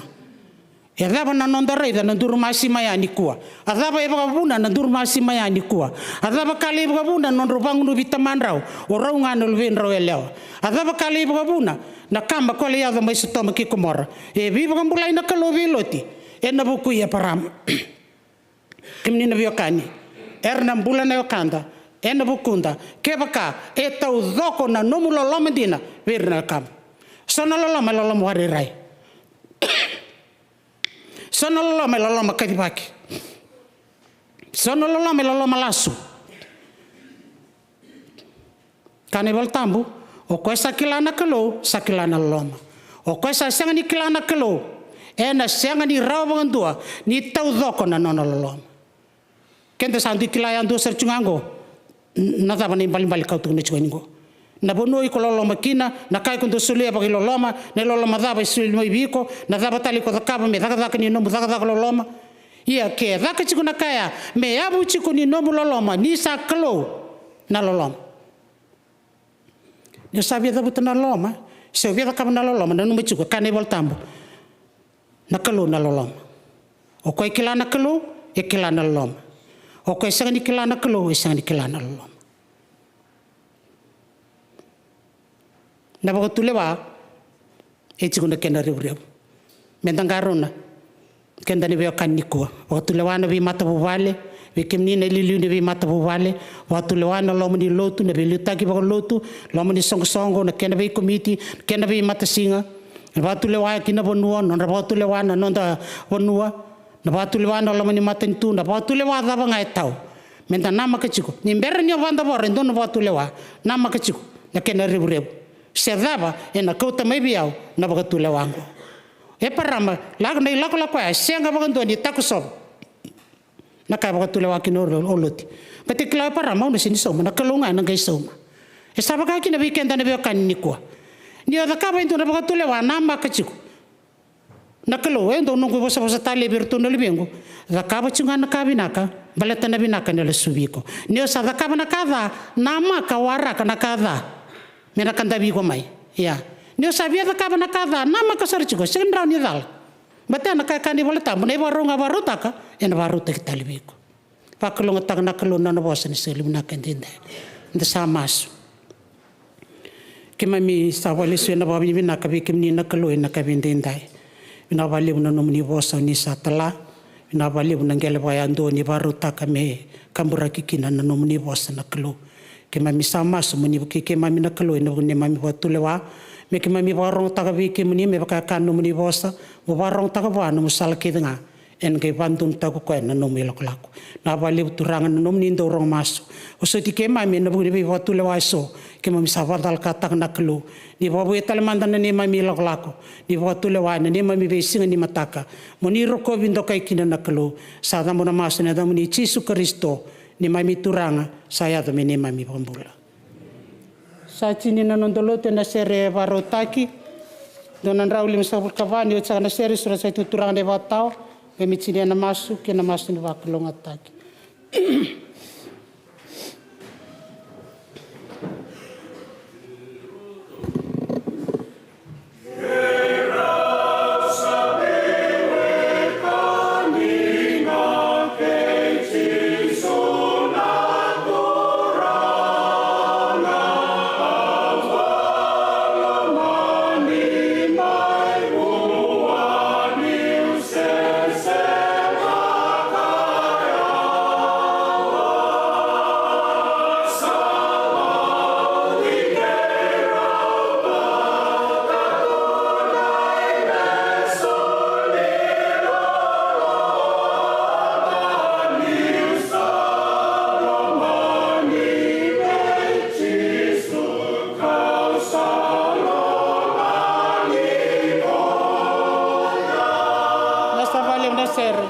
E cava na noda raica na duru masima ya nikua? A cava e vakavuna na duru masima ya nikua? A cava ka lai vakavuna na nodrau vagunuvi tamadrau, o rau ga na luveidrau yalewa? A cava ka lai vakavuna na kaba ko lai yaco mai Sotoma kei Komora? E veivakabulai na Kalou vei Loti ena vuku i Eparama. Kemuni na veiwekani, era na bula na wekada, ena vukuda, kevaka e taucoko na nomu loloma dina vei ira na wekamu. So na loloma e loloma warairai. So na loloma e loloma kacivaki. So na loloma e loloma lasu. Kaya na iVola Tabu, o koya sa kila na Kalou sa kila na loloma. O koya sa sega ni kila na Kalou ena sega ni rawa vakadua ni taucoko na nona loloma. Keda sa dui kila yadua sara tu ga oqo na cava na ibalebale kau tukuna tiko yani oqo. Na vanua iko loloma kina, na ka iko dau solia vakailoloma, na iloloma cava e solia mai vei iko, na cava tale iko cakava me cakacaka ni nomu cakacaka loloma. Ia ke caka tiko na ka ya me yavu tiko ni nomu loloma, ni sa Kalou na loloma. Ni o sa via cavuta na loloma, se o via cakava na loloma, nanuma tiko, kaya na iVola Tabu, na Kalou na loloma. O koya e kila na Kalou e kila na loloma. O koya e sega ni kila na Kalou e sega ni kila na loloma. Na vakatulewa e tiko na kena revurevu. Meda qarauna keda na veiwekani nikua. Vakatulewa na veimatavuvale, vei kemuni na iliuliu ni veimatavuvale. Vakatulewa na loma ni lotu, na veiliutaki vakalotu, loma ni soqosoqo, na kena veikomiti, na kena veimatasiga. Na vakatulewa ki na vanua, nodra vakatulewa na noda vanua. Na vakatulewa na loma ni matanitu, na vakatulewa cava ga e tau. Meda namaka tiko ni bera ni o vakadavora e dua na vakatulewa, namaka tiko na kena revurevu. Se cava ena kauta mai vei au na vakatulewa oqo. Eparama, lako na ilakolako ya, sega vakadua ni takosova na ka e vakatulewa kina o Loti. Baleta e kila o Eparama, au na sega ni sauma, na Kalou ga ena qai sauma. E sa vaka kina vei keda na veiwekani nikua. Ni o cakava e dua na vakatulewa, namaka tiko. Na Kalou, e dau noqu ivosavosa tale vei iratou na luvequ. Cakava tiko ga na ka vinaka, baleta na vinaka ena lesu vei iko. Ni o sa cakava na ka ca, namaka waraka na ka ca me na kadavi iko mai. Ia. Ni o sa via cakava na ka ca, namaka sara tiko, sega ni rawa ni cala. Baleta na ka e kaya na iVola Tabu, na ivakarau ga vakarautaka, ena vakarautaki tale vei iko. Vakalougatataka na Kalou na nona vosa ni siga levu vinaka edaidai. Da sa masu. Keimami sa vakalesuya na vakavinavinaka vei kemuni na Kalou ena yakavi edaidai. Vinaka vakalevu na nomuni vosa ni sa tala. Vinaka vakalevu na qele vakayadua ni vakarautaka me kaburaki kina na nomuni vosa na Kalou. Keimami sa masu mo ni vukei keimami na Kalou ena vuku ni neimami vakatulewa. Me keimami vakarogotaka vei kemuni me vaka e kaya na nomuni vosa. Mo vakarogotaka vua na nomu sala kece ga. Ena qai vakadonutaka o koya na nomu ilakolako. Vinaka vakalevu Turaga na nomuni dau rogo masu. Vosoti keimami ena vuku ni veivakatulewa eso keimami sa vakacalakataka na Kalou. Ni vakavouya tale mada na neimami ilakolako ni vakatulewa ena neimami veisiga ni mataka. Mo ni rokovi dokai kina na Kalou. Sa yaco na masu ena yacamuni Jisu Karisito, neimami Turaga, sa yaco me neimami iVakabula. Sa tini na noda lotu ena sere vakarautaki. Dua na drau limasagavulu ka va, ni oti saka na sere, sureta sa i tu Turaga na ivakatawa. Keimami tini ena masu kei na masu ni vakalougatataki. Vinaka vakalevu na sere.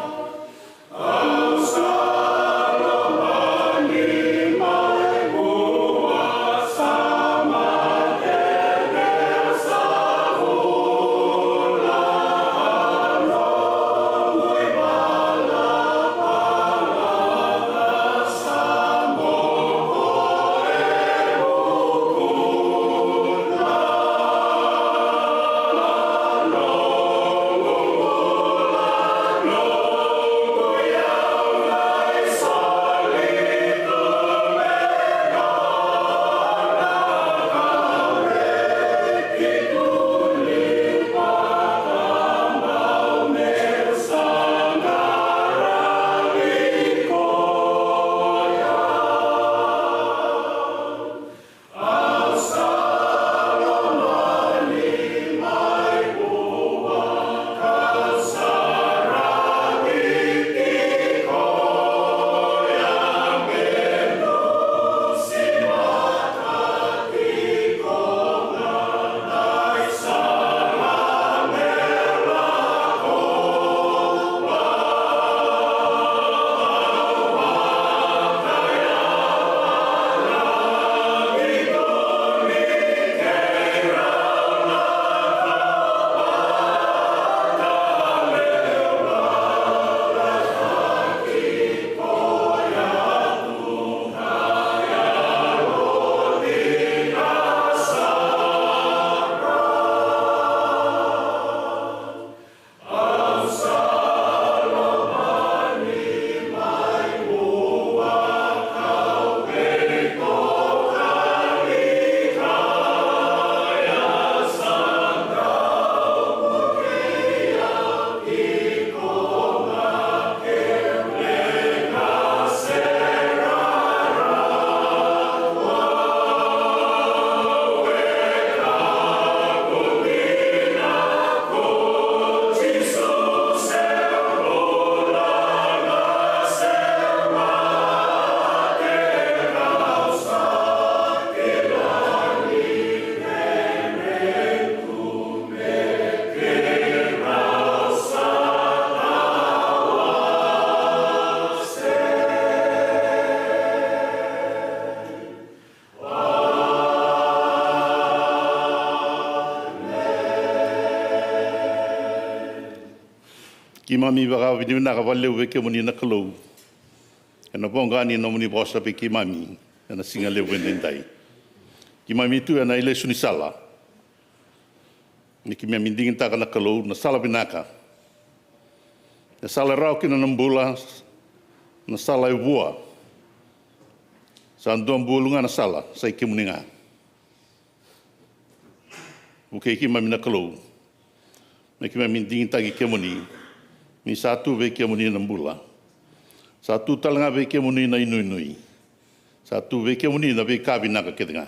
Keimami vakavinavinaka vakalevu vei kemuni na Kalou ena voqa ni nomuni vosa vei keimami ena siga levu edaidai. Keimami tu ena ilesu ni sala, ni keimami digitaka na Kalou na sala vinaka, na sala e rawa kina na bula, na sala e vua. Sa dua bulu ga na sala, sa i kemuni ga. Vukei keimami na Kalou me keimami digitaki kemuni, ni sa tu vei kemuni na bula. Sa tu tale ga vei kemuni na inuinui. Sa tu vei kemuni na veika vinaka kece ga.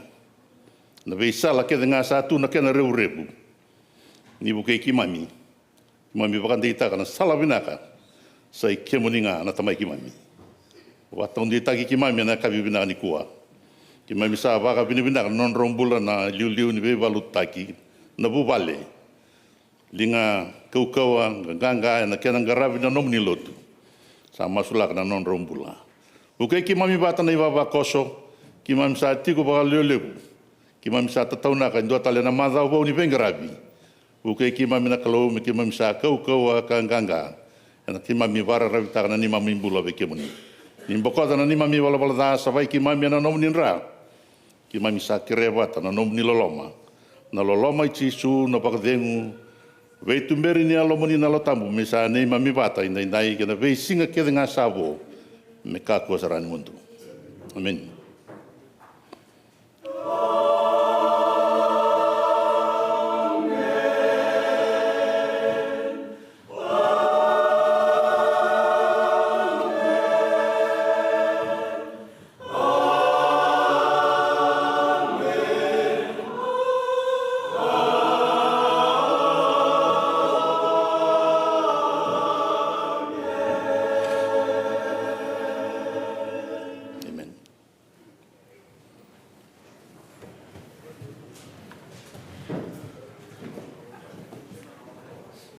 Na veisala kece ga sa tu na kena revurevu. Ni vukei keimami, keimami vakadeitaka na sala vinaka sa i kemuni ga na Tamai keimami. Vakataudeitaki keimami ena yakavi vinaka nikua. Keimami sa vakavinavinaka na nodrau bula na iliuliu ni veivakalotutaki, na vuvale, liga kaukauwa, qaqa ena kena qaravi na nomuni lotu. Sa masulaka na nodrau bula. Vukei keimami vata na ivavakoso, keimami sa tiko vakalevulevu. Keimami sa tataunaka e dua tale na macawa vou ni veiqaravi. Vukei keimami na Kalou me keimami sa kaukauwa ka qaqa ena keimami vakararavitaka na neimami bula vei kemuni. Ni bokoca na neimami valavala ca, savai keimami ena nomuni dra. Keimami sa kerea vata na nomuni loloma, na loloma i Jisu, na vakacegu, veituberi ni Yalomuni na Yalo Tabu me sa neimami vata edaidai kei na veisiga kece ga sa vo, me kakua sara ni mudu. Emeni.